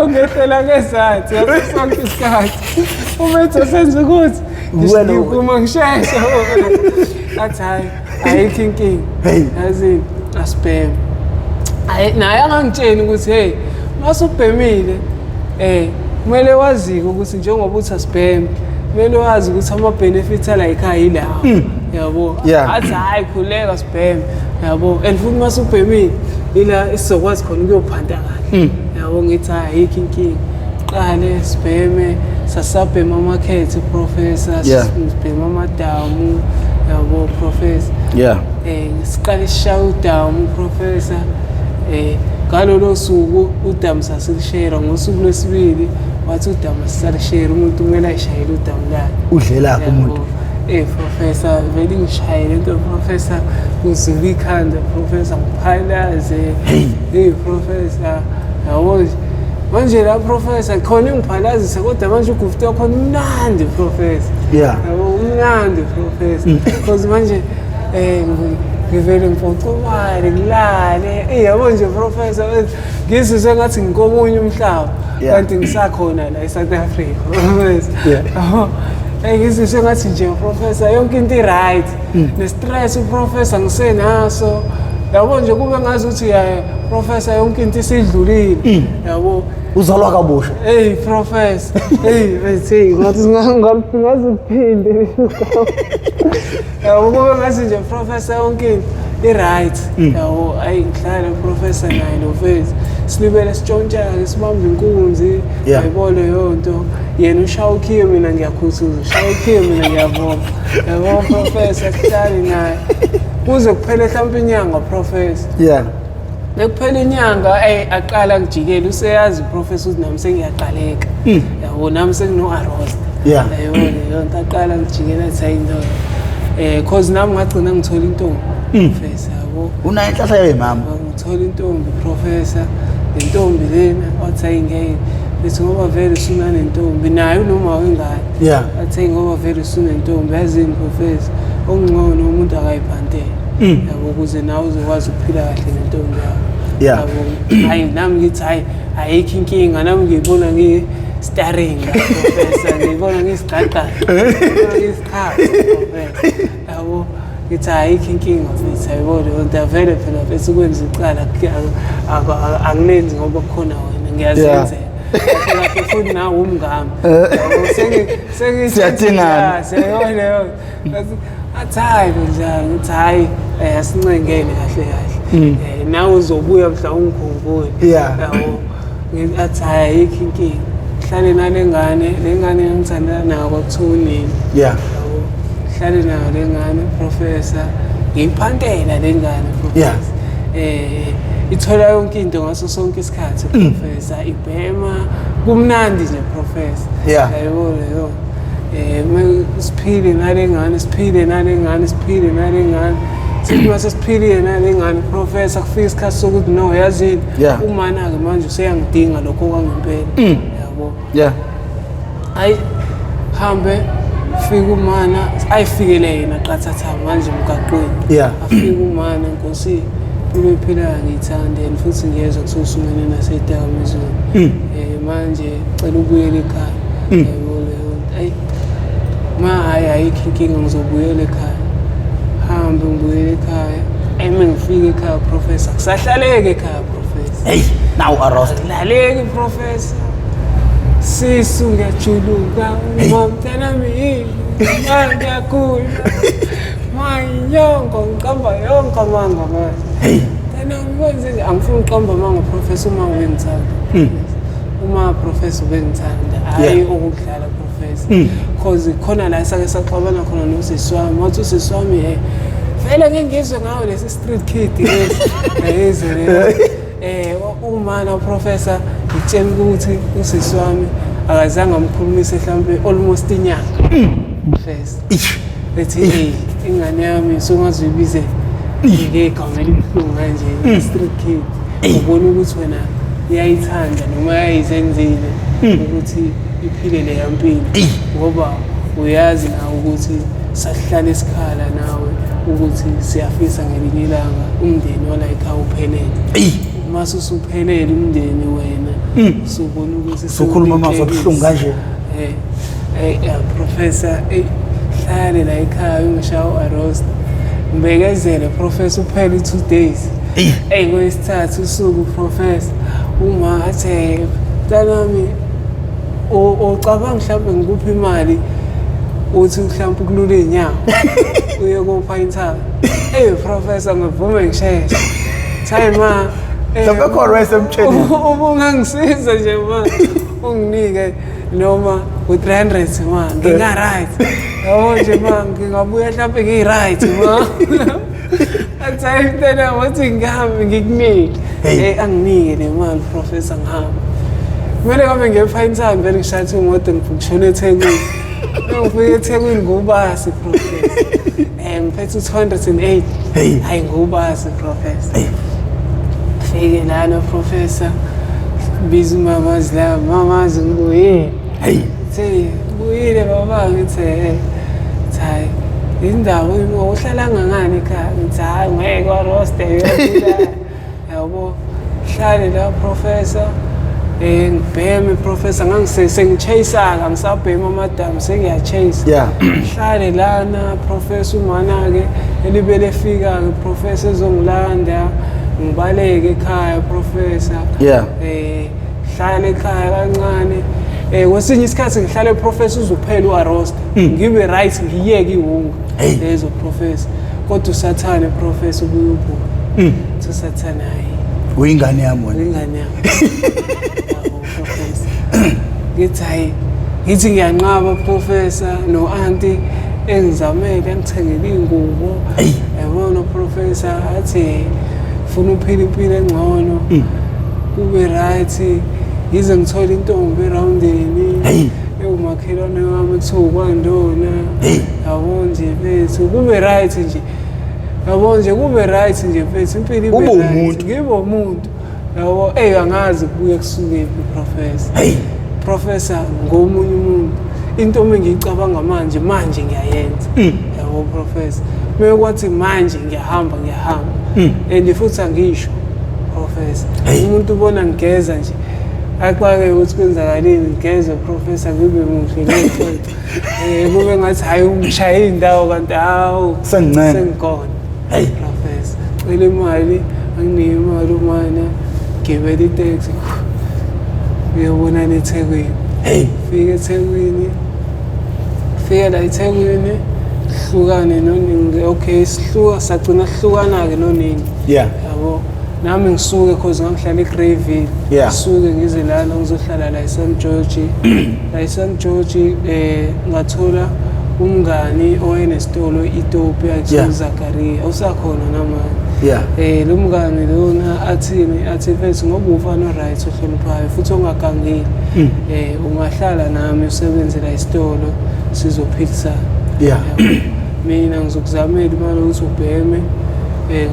Ngehlela ngezathi ngaso sonke isikhathi. Uma ethi asenze ukuthi Wena ngiphuma ngishesha. Athi hayi ayikho inkinga. Hey. Yazi asibheme. Hayi naye angangitsheli ukuthi hey masubhemile kumele wazike ukuthi njengoba uthi asibheme kumele wazi ukuthi ama benefits ala ekhaya yilawo. Yabo. Yeah. Athi hayi khuleka sibheme. Yabo. And futhi masubhemile ila isizokwazi khona ukuyophanta kahle. Yabo ngithi hayi ayikho inkinga. Qale sibheme sasabhema amakhethe professor Yeah. sibhema amadamu yabo professor. Yeah. Siqale sishaya udamu professor. Ngalolo suku udamu sasilishera ngosuku lwesibili wathi udamu asisalishera umuntu kumele ayishayele udamu lakhe. Udlela umuntu. Professor vele ngishayele into professor kuzula ikhanda professor ngiphalaze. Hey professor yabo nje manje la professor khona ingiphalazisa kodwa manje ugufti wakhona umnandi professor. Yeah. Yabo umnandi professor because manje ngivele ngiphoxumane ngilale. Yabo nje professor ngizizwe ngathi ngikomunye umhlaba kanti ngisakhona la eSouth Africa professor. Yeah. Ngizizwe ngathi nje professor yonke into i-right. Ne-stress uprofessor ngisenaso. Yabo nje kube ngazi ukuthi professor yonke into isidlulile. Yabo. Uzalwa kabusha. Hey professor. Hey bethi ngathi ngaziphinde. Yabo kube ngathi nje professor yonke into i-right. Yabo ayi ngihlale professor naye lo mfethu. Silibele sitshontsha-ke sibambe inkunzi. Yeah. Yayibona leyo nto. Yena ushaya ukhiye mina ngiyakhuthuza. Ushaya ukhiye mina ngiyavuma. Yabo professor sihlale naye. Kuze kuphele mhlawumbe inyanga professor. Yeah. Bekuphela inyanga aqala ngijikele useyazi professor ukuthi nami sengiyaqaleka. Yabo nami sengino arrosta. Yeah. Yabo leyo nto aqala ngijikela athi hayi ndoda. Cause nami ngagcina ngithola intombi. Professor yabo. Unayo inhlahla yemama. Ngithola intombi professor. Lentombi lena wathi hayi ngeke. Bethi ngoba vele usunanentombi naye unoma wengane. Yeah. Athi ngoba vele usunentombi yazini professor okungcono umuntu akayiphantele. Yabo, ukuze nawe uzokwazi ukuphila kahle nentombi yakho. Yabo, hayi nami ngithi hayi ayikho inkinga, nami ngiyibona ngi-starring la professor, ngiyibona ngiyisigqagqa, ngiyibona ngiyisiqhawe professor. Yabo, ngithi ayikho inkinga mfethu, ayibona leyo nto vele phela mfethu ukwenza icala angilenzi ngoba kukhona wena, ngiyazenzela. Kahle kahle futhi nawe umngami. Yabo, Siyadingana. Siyayona leyo nto. Athi hayi kunjani, ngithi hayi asincengene kahle kahle. Nawe uzobuya mhla ungikhumbule. Yabo, athi hayi ayikho inkinga. Hlale nale ngane, le ngane engithandana nayo kwakuthiwa unini. Yabo, hlale nayo le ngane professor, ngiyiphantela le ngane professor. Ithola yonke into ngaso sonke isikhathi professor, ibhema kumnandi nje professor. Yabo leyo. Siphile nale ngane, siphile nale ngane, siphile nale ngane. Sithi mase siphilile nale ngane professor, kufika isikhathi sokuthi no yazini umana ke manje useyangidinga lokho kwangempela. Yabo. Hayi hambe fika umana ayifikele yena qathatha manje emgaqweni. Afika umana Nkosi impilo ephilayo ngiyithanda and futhi ngiyezwa kuthiwa usungene nasedakamizweni. Manje cela ubuyele ekhaya. Yabo leyo nto. Ayi ma hayi ayikho inkinga ngizobuyela ekhaya. Hambe ngibuyele ekhaya. Ayi mengifika ekhaya professor, kusahlaleke ekhaya professor. Hey, now arrest. Akulaleki professor. Sisu ngiyajuluka, uma mntanami yini? Ma ngiyakhula. Ma inyongo ngiqamba yonke amanga manje. Hey. Mntanami kwenze nje angifuni ukuqamba amanga professor uma ubengithanda. Uma professor ubengithanda, hayi okudlala professor. Cause khona la sake saxabana khona nosisi wami, wathi usisi wami vele ngeke ngizwe ngawe lesi street kid lesi. Ngiyizwe leyo. Umana professor ngitshela ukuthi usisi wami akazange amkhulumise mhlambe almost inyanga. Professor. Ethi hey ingane yami songaze uyibize ngegama elibuhlungu kanje street kid. Ubona ukuthi wena iyayithanda noma yayizenzile ukuthi iphile leya mpilo ngoba uyazi nawe ukuthi sahlala esikhala nawe ukuthi siyafisa ngelinye ilanga umndeni wala ekhaya uphelele. Uma usuphelele umndeni wena usubona ukuthi Usukhuluma amazwi abuhlungu kanje. Professor, hlale la ekhaya ungishaya u-arrest. Ngibekezele professor uphele i-2 days. Kwesithathu usuku professor uma athi mntanami ucabanga mhlawumbe ngikuphi imali uthi mhlawumbe ukulula iy'nyawo uye kopha intaba. Professor ngivume ngisheshe. Hayi ma Mhlawumbe khona wayesemtshenile. Ubungangisiza nje ma unginike noma u-300 ma nginga right. Yabo nje ma ngingabuya mhlawumbe ngiyi-right ma. Athi hayi mntana wathi ngihambe ngikunike. Anginike le mali professor ngihambe. Kumele ngabe ngiye Pinetown vele ngishathe imoto ngishone eThekwini. Ngifike eThekwini ngubasi professor. Ngiphethe u-208. Hayi ngubasi professor. Fike lana professor. Biza umamazi la, mamazi ngibuyile. Thi buyile baba ngithi hayi indaba uhlala ngangani ekhaya? Ngithi hayi ngeke waroste uyabulala. Yabo hlale la professor. Ngibheme professor ngichase-ka ngisabhema amadamu sengiya-chase. Hlale lana professor umana ke elibele efika ke professor ezongilanda ngibaleke ekhaya professor. Hlale ekhaya kancane. Kwesinye isikhathi ngihlale professor uzophela u-arrest. Ngibe right ngiyeke iwunga lezo professor. Kodwa usathane professor ubuye ubuye. Usathane hayi. Uyingane yami wena. Uyingane yami. Yabo professor. Ngithi hayi ngithi ngiyanqaba professor no auntie engizamele angithengele ingubo. Yabona professor athi funa uphila impilo engcono. Kube right ngize ngithole intombi eroundini. Ewumakhelwane wami kuthiwa ukwandona. Yabo nje mfethu kube right nje. Yabo nje kube right nje mfethu impilo ibe Ube right. umuntu. Ngibe umuntu. Yabo angazi kubuye kusuke phi professor. Professor ngomunye umuntu. Into engiyicabanga manje ngiyayenza. Yabo professor. Mekwathi manje ngiyahamba ngiyahamba. And futhi angisho professor. Umuntu ubona ngigeza nje. Axake ukuthi kwenzakaleni ngigeze professor ngibe muhle ngixoxe. Kube ngathi hayi ungishaye indawo kanti hawu Sengincane. Sengikhona. Hey. Professor, cela imali, anginike imali umana gibela iteksi. Uyobonana eThekwini. Hey. Fika eThekwini. Fika la eThekwini hlukane nonini. Okay, sihluka sagcina sihlukana ke nonini. Yeah. Yabo. Nami ngisuke cause ngangihlala eGreyville. Yeah. Ngisuke ngize lana ngizohlala la eSt George. La eSt George ngathola umngani owayenesitolo e-Ethiopia Yeah. uZakaria usakhona namanje. Yeah. Lo mngani lona athini athi mfethu ngoba umfana o-right ohloniphayo futhi ongagangile. Ungahlala nami usebenze la esitolo sizophilisana. Yeah. Yabo. Mina ngizokuzamela imali ukuthi ubheme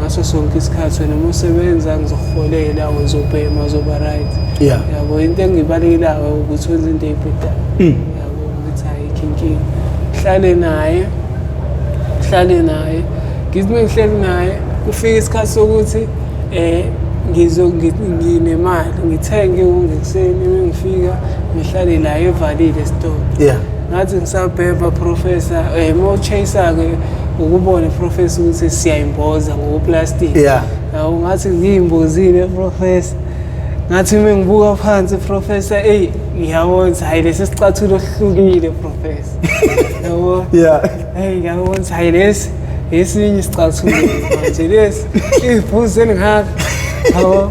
ngaso sonke isikhathi wena uma usebenza ngizokuholela uzobhema uzoba right. Yeah. Yabo into engiyibalekelayo ukuthi wenze into eyibhedayo. Yabo ukuthi ayikho inkinga. Hlale naye. Hlale naye. Ngithi mengihleli naye kufika isikhathi sokuthi nginemali ngithenge ngekuseni mengifika ngihlale la evalile esitolo. Yeah. Ngathi ngisabhebha professor mo chaser ke ukubona professor ukuthi siyayimboza ngokuplastic. Yeah. Yabo ngathi ngiyimbozile professor. Ngathi mengibuka phansi professor ey ngiyabona ukuthi hayi lesi sicathulo sihlukile professor. Yabo. Yeah. Hey ngiyabona ukuthi hayi lesi esinye isicathulo manje lesi ibhuzi elingaka. Yabo.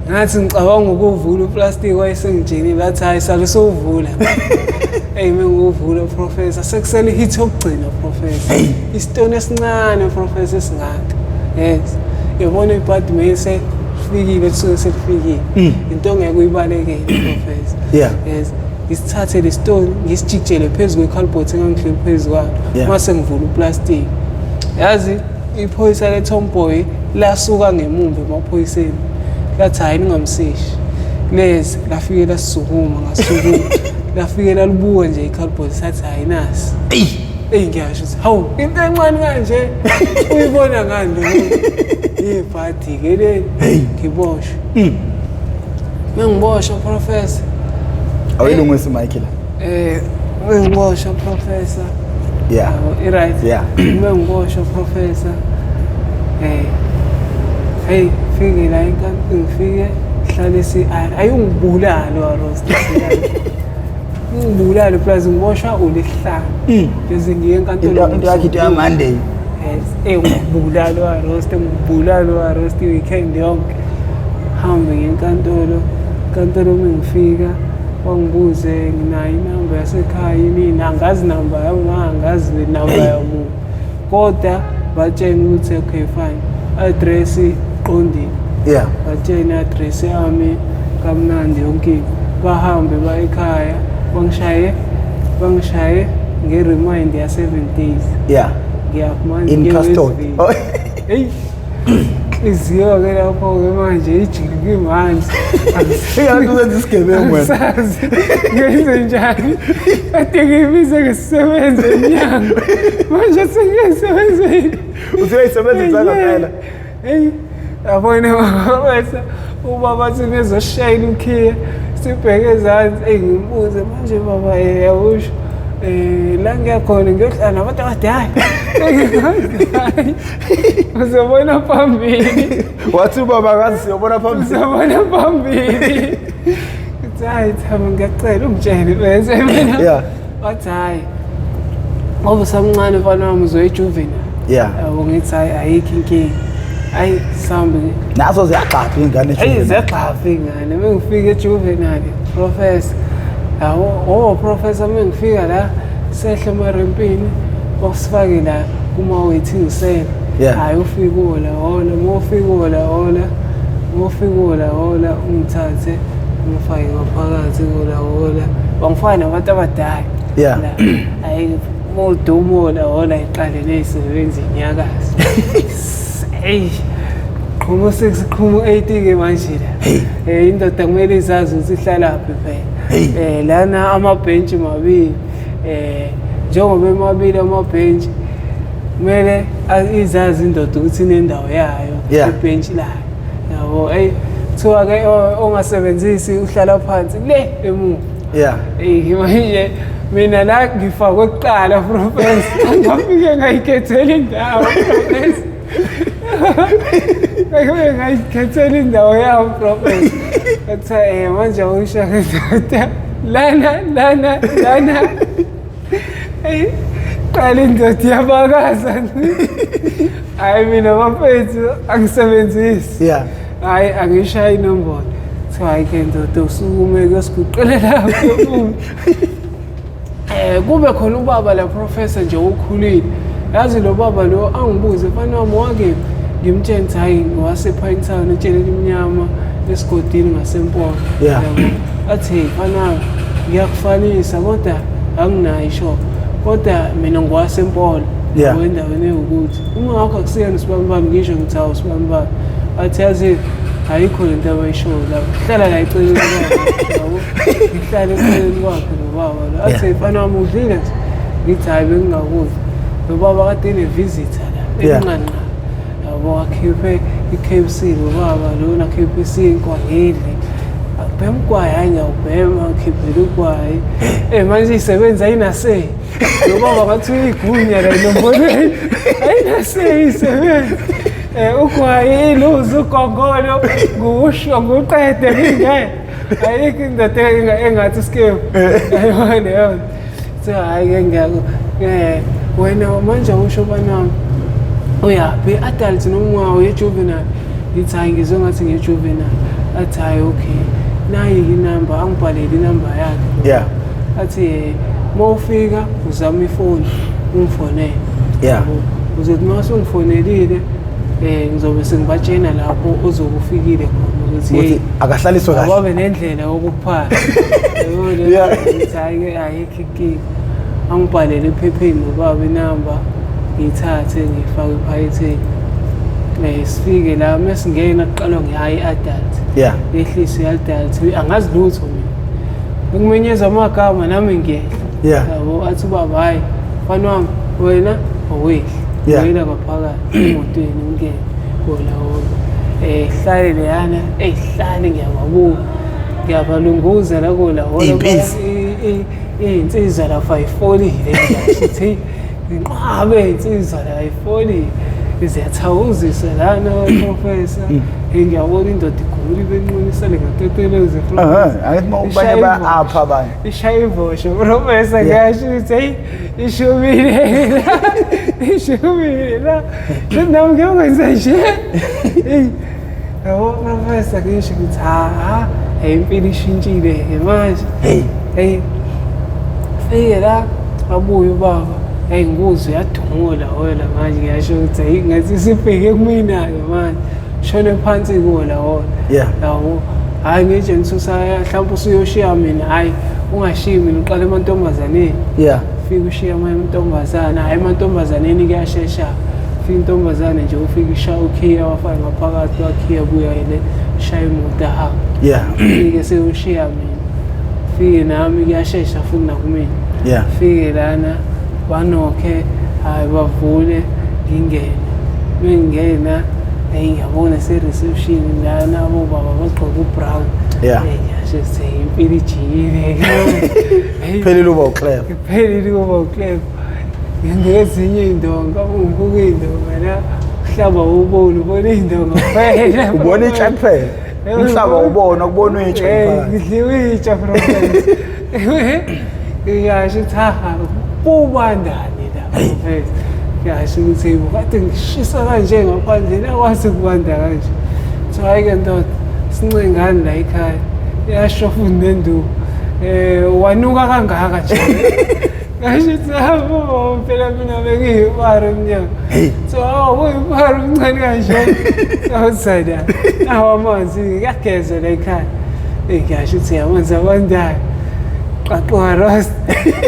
Ngathi ngicabanga ukuvula uplastic wayesengitshelile athi hayi sale sowuvula. Hey menguvula professor sekusele hit yokugcina professor. Isitone esincane professor esingaka. Yes. Yabona ibhadi mase fikile kusuke selifikile. Into ongeke uyibalekele professor. Yeah. Yes. Ngisithathe le stone ngisijikijele phezu kwe-cardboard engangihleli phezu kwayo. Yeah. Mase ngivula uplastic. Yazi iphoyisa le-tomboy lasuka ngemumva emaphoyiseni. Lathi hayi ningamseshi. Lezi lafike lasukuma ngasukuma. Lafike lalibuka nje i-cardboard sathi hayi nasi. Eyi ngiyasho ukuthi hawu into encane kanje uyibona ngani lo muntu? Ibhadi ke le ngiboshwe. Mengiboshwa professor. Awuyilungisi mic la. Mengiboshwa professor. Yeah. I-right. Yeah. Mengiboshwa professor. Hey fike la enkantolo ngifike hlale si ayungibulali wa roast. Ngibulali plus ngiboshwa uLesihlanu. Bese ngiye enkantolo. Into yakhe into ya Monday. Yes, ngibulali wa roast, ngibulali wa roast weekend yonke. Hambe ngenkantolo, inkantolo mengifika wangibuze nginayo inamba yasekhaya yini, angazi namba yami, angazi namba yomuntu. Kodwa batshena ukuthi okay fine, address iqondile. Yeah. Batshena address yami kamnandi yonke into. Bahambe baye ekhaya, bangishaye nge-remind ya 7 days. Yeah. Ngiyafumana In custody. Oh. Hey. Iziyo ke lapho ke manje ijiki manje. Ingathi uzenza isigebengu wena. Angisazi ngenze njani. Kade ngibize ngesisebenze emnyango. Manje sengiyisebenzile. Usuyayisebenzisa ngempela. Hey, yabona bese ubaba athi nezoshayela ukhiye sibheke ezansi engimbuze manje baba yawusho la ngiyakhona ngiyohlala nabantu abadala. Uzobona phambili. Wathi ubaba akazi siyobona phambili. Uzobona phambili. Uthi hayi Thabo ngiyacela ungitshele bese mina. Yeah. Wathi hayi ngoba usamncane mfana wami uzoyijuvenile. Yeah. Yabo ngithi hayi ayikho inkinga. Hayi sambe Nazo ziyagxapha ingane Hey ejuvenile. ziyagxapha ingane mengifika ejuvenile professor. Yabo oh professor mengifika la sehle emarempini basifake la kuma waiting cell. Yeah. Hayi ufike ola hola, mofika ola hola, mofika ola hola ungithathe ungifake ngaphakathi kola hola. Bangifaka nabantu abadala. Yeah. Hayi modumo la hola iqale nezisebenzi inyakazi. Hey. Qhumo 6 qhumo 8 ke manje la. Indoda kumele izazi ukuthi ihlalaphi phela. Lana amabhentshi mabili. Njengoba emabili amabhentshi Kumele izazi indoda ukuthi inendawo yayo, ibhentshi layo. Yabo, eyi kuthiwa ke ongasebenzisi uhlala phansi le emuva. Eyi manje mina la ngifakwe kuqala professor. Ngafike ngayikhethela indawo professor. Ngafike ngayikhethela indawo yami professor. Kuthiwa manje awusho ke ndoda. Lana lana lana. Eyi qala indoda iyabakaza. Hayi mina bafethu angisebenzisi. Hayi angishayi inombolo. Kuthiwa hayi ke ndoda usukume kuyosiguqela lapho. Kube khona ubaba la professor nje ukhulile. Yazi lo baba lo angibuze mfana wami wakephi? Ngimtshela ukuthi hayi ngowase-Pine Town etsheni elimnyama esigodini ngaseMpondo. Yabo. Athi hey mfana wami ngiyakufanisa kodwa anginayo ishop. Kodwa mina ngowasempolo. Yabo, endaweni ewukuthi uma ngakho akusiyena usibambibambi ngisho ngithi hawu usibambibambi. Athi yazi ayikho lento abayishoyo lapho. Hlala la eceleni kwakhe. Yabo. Ngihlala eceleni kwakhe lo baba lo. Athi mfana wami udlile nje. Ngithi hayi bengingakudli. Lo baba kade ene-visitor la enqanqa. Yabo akhiphe i-KFC lo baba lona akhiphe isinkwa ngidle. Abhema ugwayi hayi ngiyawubhema ngikhiphele ugwayi. Manje isebenza ayinasey. Lo baba ngathi uyigunya la enombolweni. Ayinasey isebenza. Ugwayi iluze ugongolo ngusho nguqede ngingeke. Ayikho indoda engathi skewu. Ayibona leyo. So hayi ke ngiyako wena manje usho bana uyaphi adult noma uye juvenile? Ngithi hayi ngizwe ngathi ngiye juvenile. Athi hayi okay. Nayi inamba angibhalele inamba yakhe. Athi mawufika uzama ifoni ungifonele. Uzothi uma usungifonelile ngizobe sengibatshena lapho ozokufikile khona ukuthi hey akahlaliswe kahle. Ababe nendlela yokuphatha. Yabo le ngithi hayi ke ayikho inkinga. Angibhalele ephepheni nobaba inamba ngiyithathe ngiyifake ephaketheni. Sifike la mesingena kuqalwa nge-high adult. Yehlise i-adult angazi lutho mina. Bekumenyezwa amagama nami ngiyehla. Yabo athi ubaba hayi mfana wami wena awehli. Wena ngaphakathi emotweni ungene kona wona. Hlale leyana, hlale ngiyababuka. Ngiyabalunguza la kona wona. Impisi. Iy'nsizwa lapha ayifolile ngithi inqabe iy'nsizwa la ayifolile. Ziyathawuzisa lana professor. Ngiyabona indoda igula ibenqunisele ngatoteleze professor. Angithi uma ubanye ba-apha abanye. Ishaya ivosho professor ngiyasho ukuthi hey ishubile la. Ishubile la. Nami ngiyokwenza nje. Hey yabo professor ngisho ukuthi ha hey impilo ishintshile manje. Hey hey fike la abuye ubaba. Hey ngikuzwe yadumula wena manje ngiyasho ukuthi hey ngathi sibheke kumina ke manje. Shone phansi kuwo la wona. Yabo hayi ngitshe ngisusa mhlawumbe usuyoshiya mina hayi ungashiyi mina uqala emantombazaneni. Fika ushiya amantombazana hayi emantombazaneni kuyashesha. Fika intombazane nje ufika ishaya ukhiya wafaka ngaphakathi wakhiya buya ile shaya imoto ahamba. Fike seyoshiya mina. Fike nami kuyashesha futhi nakumina. Fike lana banokhe hayi bavule ngingene. Bengena hey ngiyabona se reception lana abobaba bagqoke ubrown. Ngiyasho ukuthi impilo ijikile. Phelile uba uclever. Phelile uba uclever. Ngezinye indonga ungibuka indonga la uhlaba ubona ubona indonga kuphela. Ubona itsha kuphela. Umhlaba ubona kubonwa itsha kuphela. Ngidliwe itsha professor. Ngiyasho ukuthi ha kubandani la professor. Ngiyasho ukuthi kade ngishisa kanje ngaphandle nakwazi kubanda kanje. So hayi ke ndoda sincengani la ekhaya. Yasho futhi nenduku. Wanuka kangaka nje. Ngasho ukuthi hawu phela mina bengiyibara emnyango. So uyibara umncane kanje. Outside. Nawo amanzi ngiyageza la ekhaya. Ngiyasho ukuthi amanzi abandayo. Qaquka roast.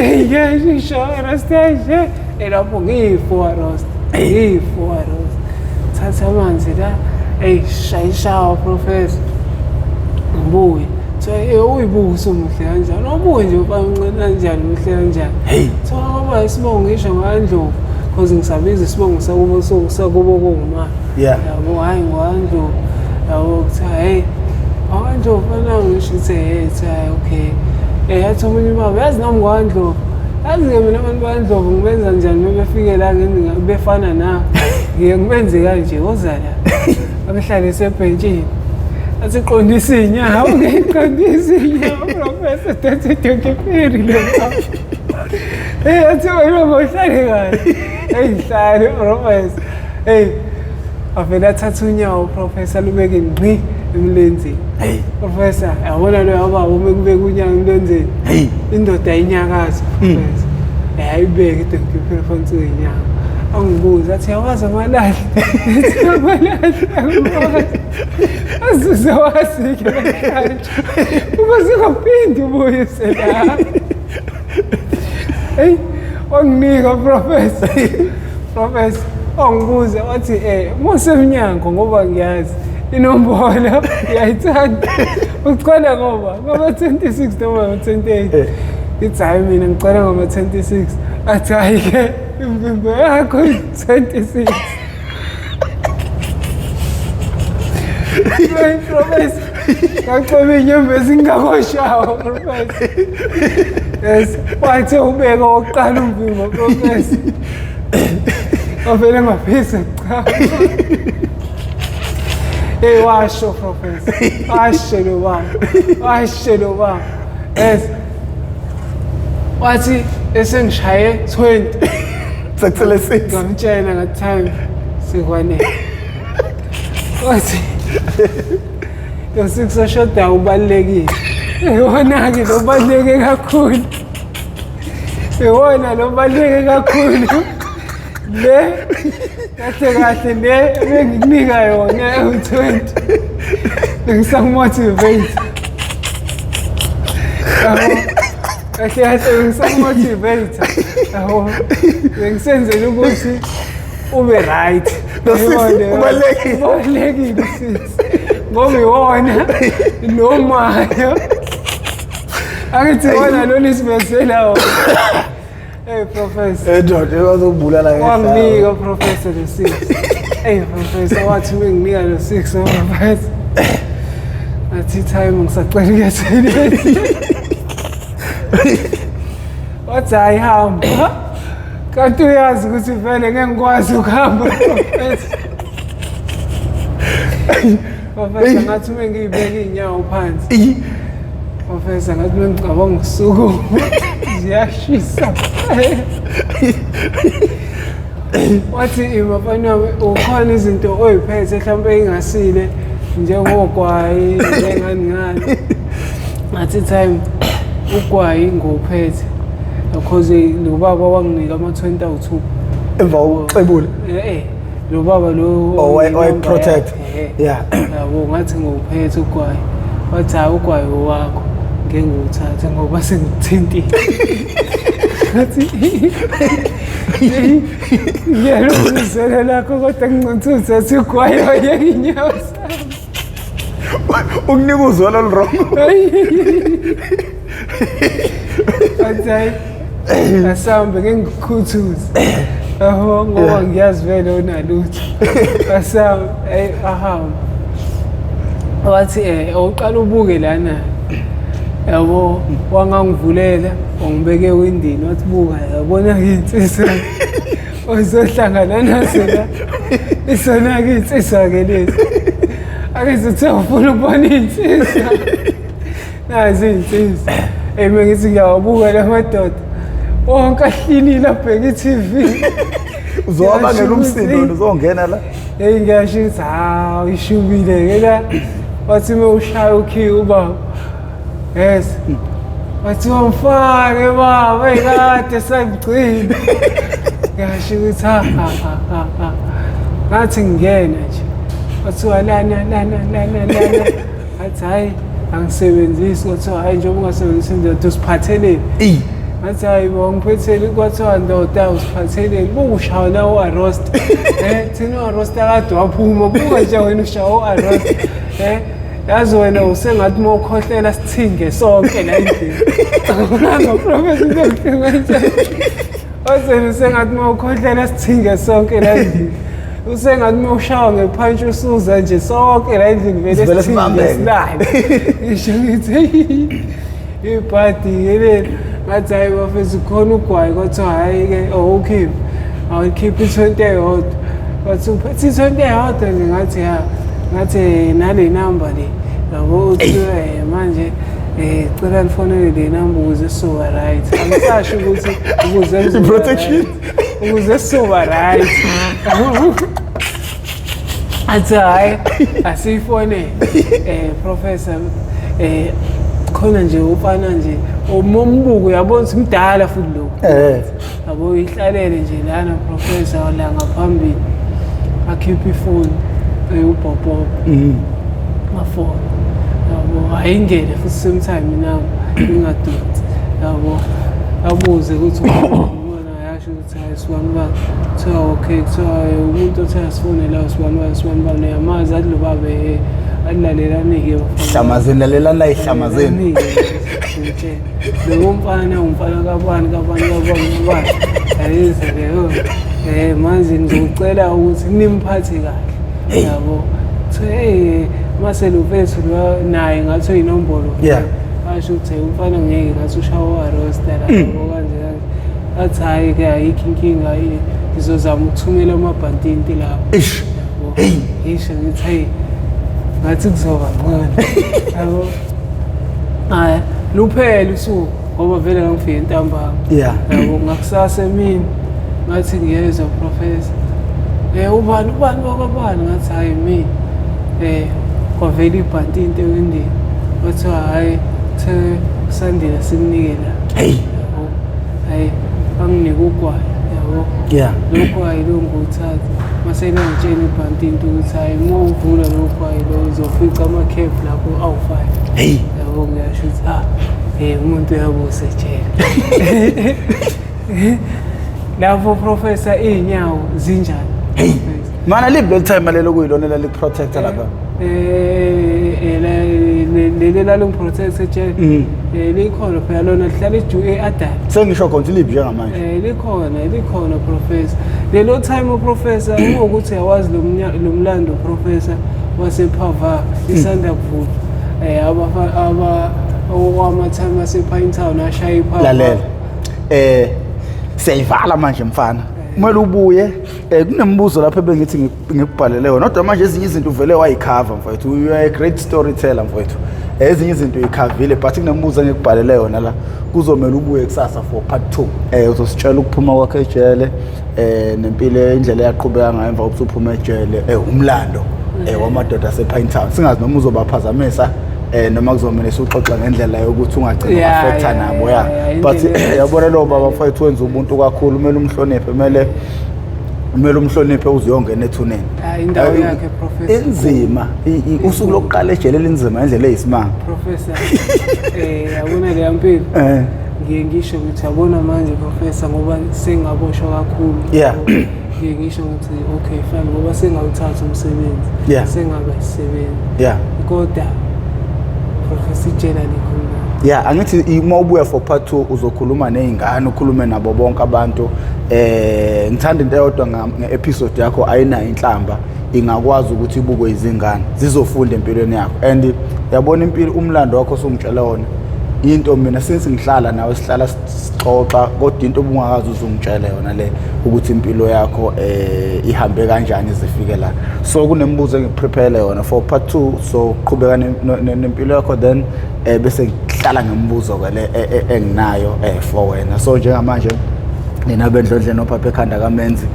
Ngiyasho ngisho roast nje. Lapho ngiyi-4 roast. Ngiyi-4 roast. Thatha amanzi la. Shaya ishawa professor. Ngibuye. So uyibuka usumuhle kanjani? Ubuye nje umncane kanjani muhle kanjani? So ngoba isibongo ngisho ngandlovu. Cause ngisabiza isibongo sakubo sakubo koma. Yeah. Yabo hayi ngwandlo. Yabo kuthiwa hey awandlo mfana ngisho ukuthi hey kuthiwa hayi okay. Eh yathi omunye ubaba yazi nami ngwandlo. Yazi-ke mina abantu baNdlovu ngibenza njani uma befike la befana na ngiye ngibenze kanje woza la. Abehlale ebhentshini. Athi qondisa iy'nyawo, ngiqondisa iy'nyawo, Professor Dr. Donkey le Hey, athi wena uhlale kahle. Hey, ngihlale Professor. Hey, avele athatha unyawo Professor lubeke ngqi emlenzeni. Hey. Professor, yabona lo baba uma kubeka unyawo emlenzeni. Hey. Indoda ayinyakazi Professor. Ayibeke idonkey phela phansi kwenyawo. Angibuza athi yawazi amalahle. Ngithi amalahle angiwazi. Azuze wazi-ke namhlanje. Uma singaphindi ubuye la. Hey, wanginika Professor. Professor, wangibuza wathi musemnyango ngoba ngiyazi inombolo ngiyayithanda. Ucela ngoba ngama 26 noma ngama 28. Ngithi hayi mina ngicela ngama 26. Athi hayi ke imvimbo yakho 26. Hey Professor, ngacweba inyembezi ngingakoshawa Professor. Yes, wathi ubeka wokuqala umvimbo Professor. Wavele ngafisa cha. Hey washo Professor. Washo lo baba. Washo lo baba. Yes. Wathi esengishaye 20. Sekusele 6. Ngamtshela ngathi time sekwanele. Wathi lo 6 oshodayo ubalulekile. Iwona-ke lo ubaluleke kakhulu. Iwona lo ubaluleke kakhulu. Le kahle kahle le ebengikunika yona ewu-20 bengisakumotivate. Yabo. Kahle kahle bengisakumotivate. Yabo. Bengisenzela ukuthi ube right. Lo six Yabona leyo? ubalulekile. Ubalulekile six. Ngoba iwona lo mayo. Angithi iwona lo nisibenzela wona. Hey Professor. Eh ndoda bazokubulala Wanginika Professor lo 6. Hey Professor wathi menginika lo 6 Professor. Athi time ngisacela ukuya toilet. Wathi hayi hamba. Kanti uyazi ukuthi vele ngeke ngikwazi ukuhamba Professor. Professor ngathi uma ngiyibeka iy'nyawo phansi. Professor ngathi uma ngicabanga ukusukuma ziyashisa. Wathi ima mfana wami ukhona izinto oyiphethe mhlawumbe ey'ngasile njengogwayi njengani ngani. Ngathi time ugwayi ngiwuphethe because lo baba wanginika ama-20 awu-2. Emva kokuxebula. Lo baba lo Oh, inamba protect. yakhe, Yeah. Yabo ngathi ngiwuphethe ugwayi. Wathi hayi ugwayi owakho ngeke ngiwuthathe ngoba sengikuthintile. Ngathi ngiyaluzela lakho kodwa ngincithe uthathe ugwayi wayeka inyawo zami. Ukunika uzwelo olu-wrong. Wathi hayi asambe ngeke ngikukhuthuze. Yabo ngoba ngiyazi vele unalutho. Asambe hey ahamba. Wathi awuqala ubuke lana. Yabo wangangivulela wangibeke ewindini wathi buka yabona insizwa ozohlangana nazo la. Isona-ke insizwa ke lezi. Ake sithi ufuna ukubona insizwa. Nazi insizwa. Hey mengithi ngiyawabuka la madoda. Wonke ahlinile abheka i-TV. Uzowabangela umsindo wena uzongena la. Hey ngiyasho ukuthi hawu ishubile ke la. Wathi uma ushaya ukhiye ubaba. Yes. Wathi wamfake baba ekade sakugcina. Ngasho ukuthi ha ha ha ha ha. Ngathi ngingena nje. Kwathiwa lana lana lana lana. Ngathi hayi angisebenzisi kwathiwa hayi njengoba ungasebenzisi indoda usiphatheleni. Ngathi hayi bo ngiphethele kwathiwa ndoda usiphatheleni bukushaya la u-arrost. Thina u-arrost akade waphuma buka nje wena ushaya u-arrost. Yazi wena usengathi uma ukhohlela sithinge sonke la endlini. Nganga Professor into ebuhlungu kanjani. Ozeni usengathi uma ukhohlela sithinge sonke la endlini. Usengathi uma ushawa ngephantshi usuza nje sonke la endlini vele Sivele sithinge sibambeke. silale. Ngisho ngithi ibhadi leli ngathi hayi bafethu khona ugwayi kwathiwa hhayi-ke awukhiphe awukhiphe i-20 eyodwa kwathi uphethe i-20 eyodwa nje ngathi ya ngathi nale namba le yabo uthi manje cela nifonele le namba ukuze sizoba right. Angisasho ukuthi ukuze kuzoba Protection. Right. Ukuze sizoba right. Athi hhayi asiyifonele professor khona nje ufana nje umombuko uyabona ukuthi mdala futhi lokhu. Yabo ihlalele nje lana professor la ngaphambili akhiphe ifoni ubhobhobho ngafona yabo ayingene futhi same time mina ingadonsi yabo abuze ukuthi ubona yasho ukuthi hayi sibani bani kuthiwa okay kuthiwa umuntu othe asifone la sibani bani sibani bani uyamazi athi lo baba alilalelani-ke bafana. Hlamazeni lalelani la ihlamazeni. Lowo mfana umfana kabani kabani kabani kabani ayize leyo manje ngizocela ukuthi nimphathe kahle yabo kuthiwa hey mase lo mfethu lo naye ngathi uyinombolo asho ukuthi umfana ngeke ngathi ushawa warosta la yabo kanje kanje athi hhayi-ke ayikho inkinga ngizozama ukuthumela amabhantinti lapho. Eish. Hey, ngisho ngithi hey ngathi kuzoba ngcono. Yabo. Hayi, luphele usuku ngoba vele ngangifike ntambama. Yabo ngakusasa emini ngathi ngiyezwa professor. Ubani ubani wakwabani ngathi hayi mina. Kwavela ibhantinti ewindini. Kwathiwa hhayi the Sandile simnike la. Hey. Yabo. Hayi banginike ugwayi yabo. Lo gwayi lo ngiwuthatha mase liyangitshela ibhantinti ukuthi hhayi uma uvula lo gwayi lo uzofica amakhephu lapho awu-5. Hey. Yabo ngiyasho ukuthi umuntu uyabusa ejele. Lapho professor iy'nyawo zinjani? Hey. Mana libi leli time lelo kuyilona elaliku-protecta lapha. Leli lalingiprotect ejele likhona phela lona lihlala e-adult. Sengisho khona ukuthi libi njengamanje. Likhona professor. Lelo time professor ukuthi uyawazi lo mlando professor wasePhava isanda kuvula. Aba okwama-time ase-Pinetown ashaya iPhava. Lalela. Siyayivala manje mfana. Kumele ubuye kunembuzo lapho ebengithi ngikubhalele wona kodwa manje ezinye izinto uvele wayikhava mfowethu. You are a great storyteller mfowethu. Ezinye izinto uyikhavile but kunembuzo engikubhalele yona la kuzomela ubuye kusasa for part 2. Uzositshela ukuphuma kwakhe ejele nempilo indlela eyaqhubeka ngayo emva kokuthi uphume ejele umlando wamadoda asePinetown. Singazi noma uzobaphazamisa noma kuzomele suxoxa ngendlela yokuthi ungagcina affecta nabo ya. But yabona lo baba mfowethu wenza ubuntu kakhulu, kumele umhloniphe, kumele umhloniphe uze uyongena ethuneni. Indawo yakhe professor inzima usuku lokuqala ejele linzima indlela eyisimanga professor. Yabona le yampilo ngiye ngisho ukuthi yabona manje professor ngoba sengaboshwa kakhulu. Ngiye ngisho ukuthi okay fine ngoba sengawuthatha umsebenzi sengaba isisebenzi kodwa professor ijele alikho. Angithi uma ubuya for part 2 uzokhuluma nezingane ukhulume nabo bonke abantu. Ngithanda into eyodwa nge-episode yakho ayinayo inhlamba ingakwazi ukuthi ibukwe izingane zizofunda empilweni yakho. And yabona impilo umlando wakho osungitshela wona into mina since ngihlala nawe sihlala sixoxa kodwa into obungakazi uzungitshela yona le ukuthi impilo yakho ihambe kanjani izifike la. So kunemibuzo engiprepare yona for part 2 so qhubeka nempilo yakho then bese ngihlala ngemibuzo ke le enginayo for wena. So njengamanje nina bendlondleni ophapha ekhanda kaMenzi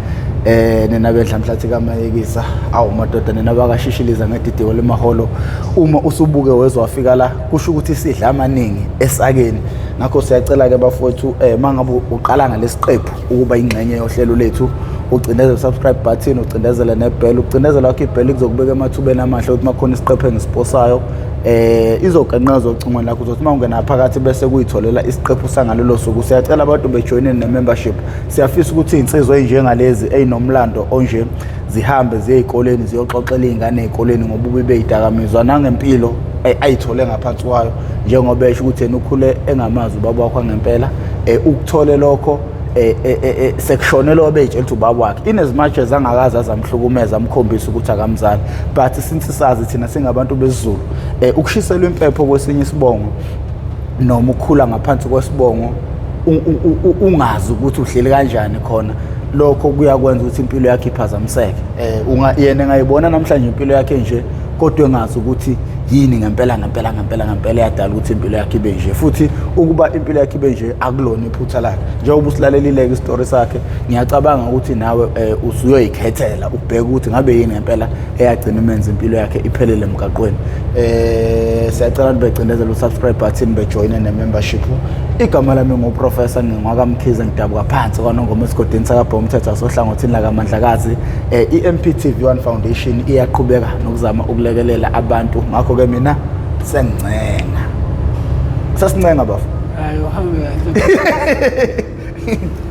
nina bedlamhlathi kaMayekisa awu madoda nina bakashishiliza ngedidiko lemaholo uma usubuke wezwa wafika la kusho ukuthi sidla amaningi esakeni. Ngakho siyacela ke bafowethu mangabe uqala ngalesiqephu ukuba ingxenye yohlelo lethu ucindezele subscribe button ucindezele nebell ucindezela wakho ibell kuzokubeka emathubeni amahle ukuthi makhona isiqephu engisiposayo izogenqeza ocingweni lakho uzothi uma ungena phakathi bese kuyitholela isiqephu sangalelo suku. Siyacela abantu bejoyine ne-membership. Siyafisa ukuthi iy'nsizwa ey'njengalezi ey'nomlando onje zihambe ziye ey'koleni ziyoxoxela iy'ngane ey'koleni ngobubi bey'dakamizwa nangempilo ayithole ngaphansi kwayo njengoba esho ukuthi yena ukhule engamazi ubaba wakho ngempela. Ukuthole lokho eh, eh, eh, eh sekushone lo obeyitshela ukuthi ubaba wakhe, in as much as angakaze azamhlukumeza, amkhombisa ukuthi akamzali, but since sazi thina singabantu besiZulu, ukushiselwa impepho kwesinye isibongo noma ukukhula ngaphansi kwesibongo ungazi ukuthi uhleli kanjani khona, lokho kuyakwenza ukuthi impilo yakhe iphazamiseke. Unga yena engayibona namhlanje impilo yakhe nje, kodwa engazi ukuthi yini ngempela ngempela ngempela ngempela yadala ukuthi impilo yakhe ibe nje. Futhi ukuba impilo yakhe ibe nje akulona iphutha lakhe. Njengoba usilalelile-ke isitori sakhe, ngiyacabanga ukuthi nawe usuyoyikhethela ubheke ukuthi ngabe yini ngempela eyagcina imenza impilo yakhe iphelele emgaqweni. Siyacela ukuthi becindezele u-subscribe button, bejoyine ne-membership. Igama lami nguProfessor, ngingwakaMkhize, ngidabuka phansi kwaNongoma esigodini sakaBhomthetho sohlangothini lakaMandlakazi. I-MPTV One Foundation iyaqhubeka nokuzama ukulekelela abantu, ngakho-ke mina sengincenga, sesincenga bafo. Hayi, uhambe kahle.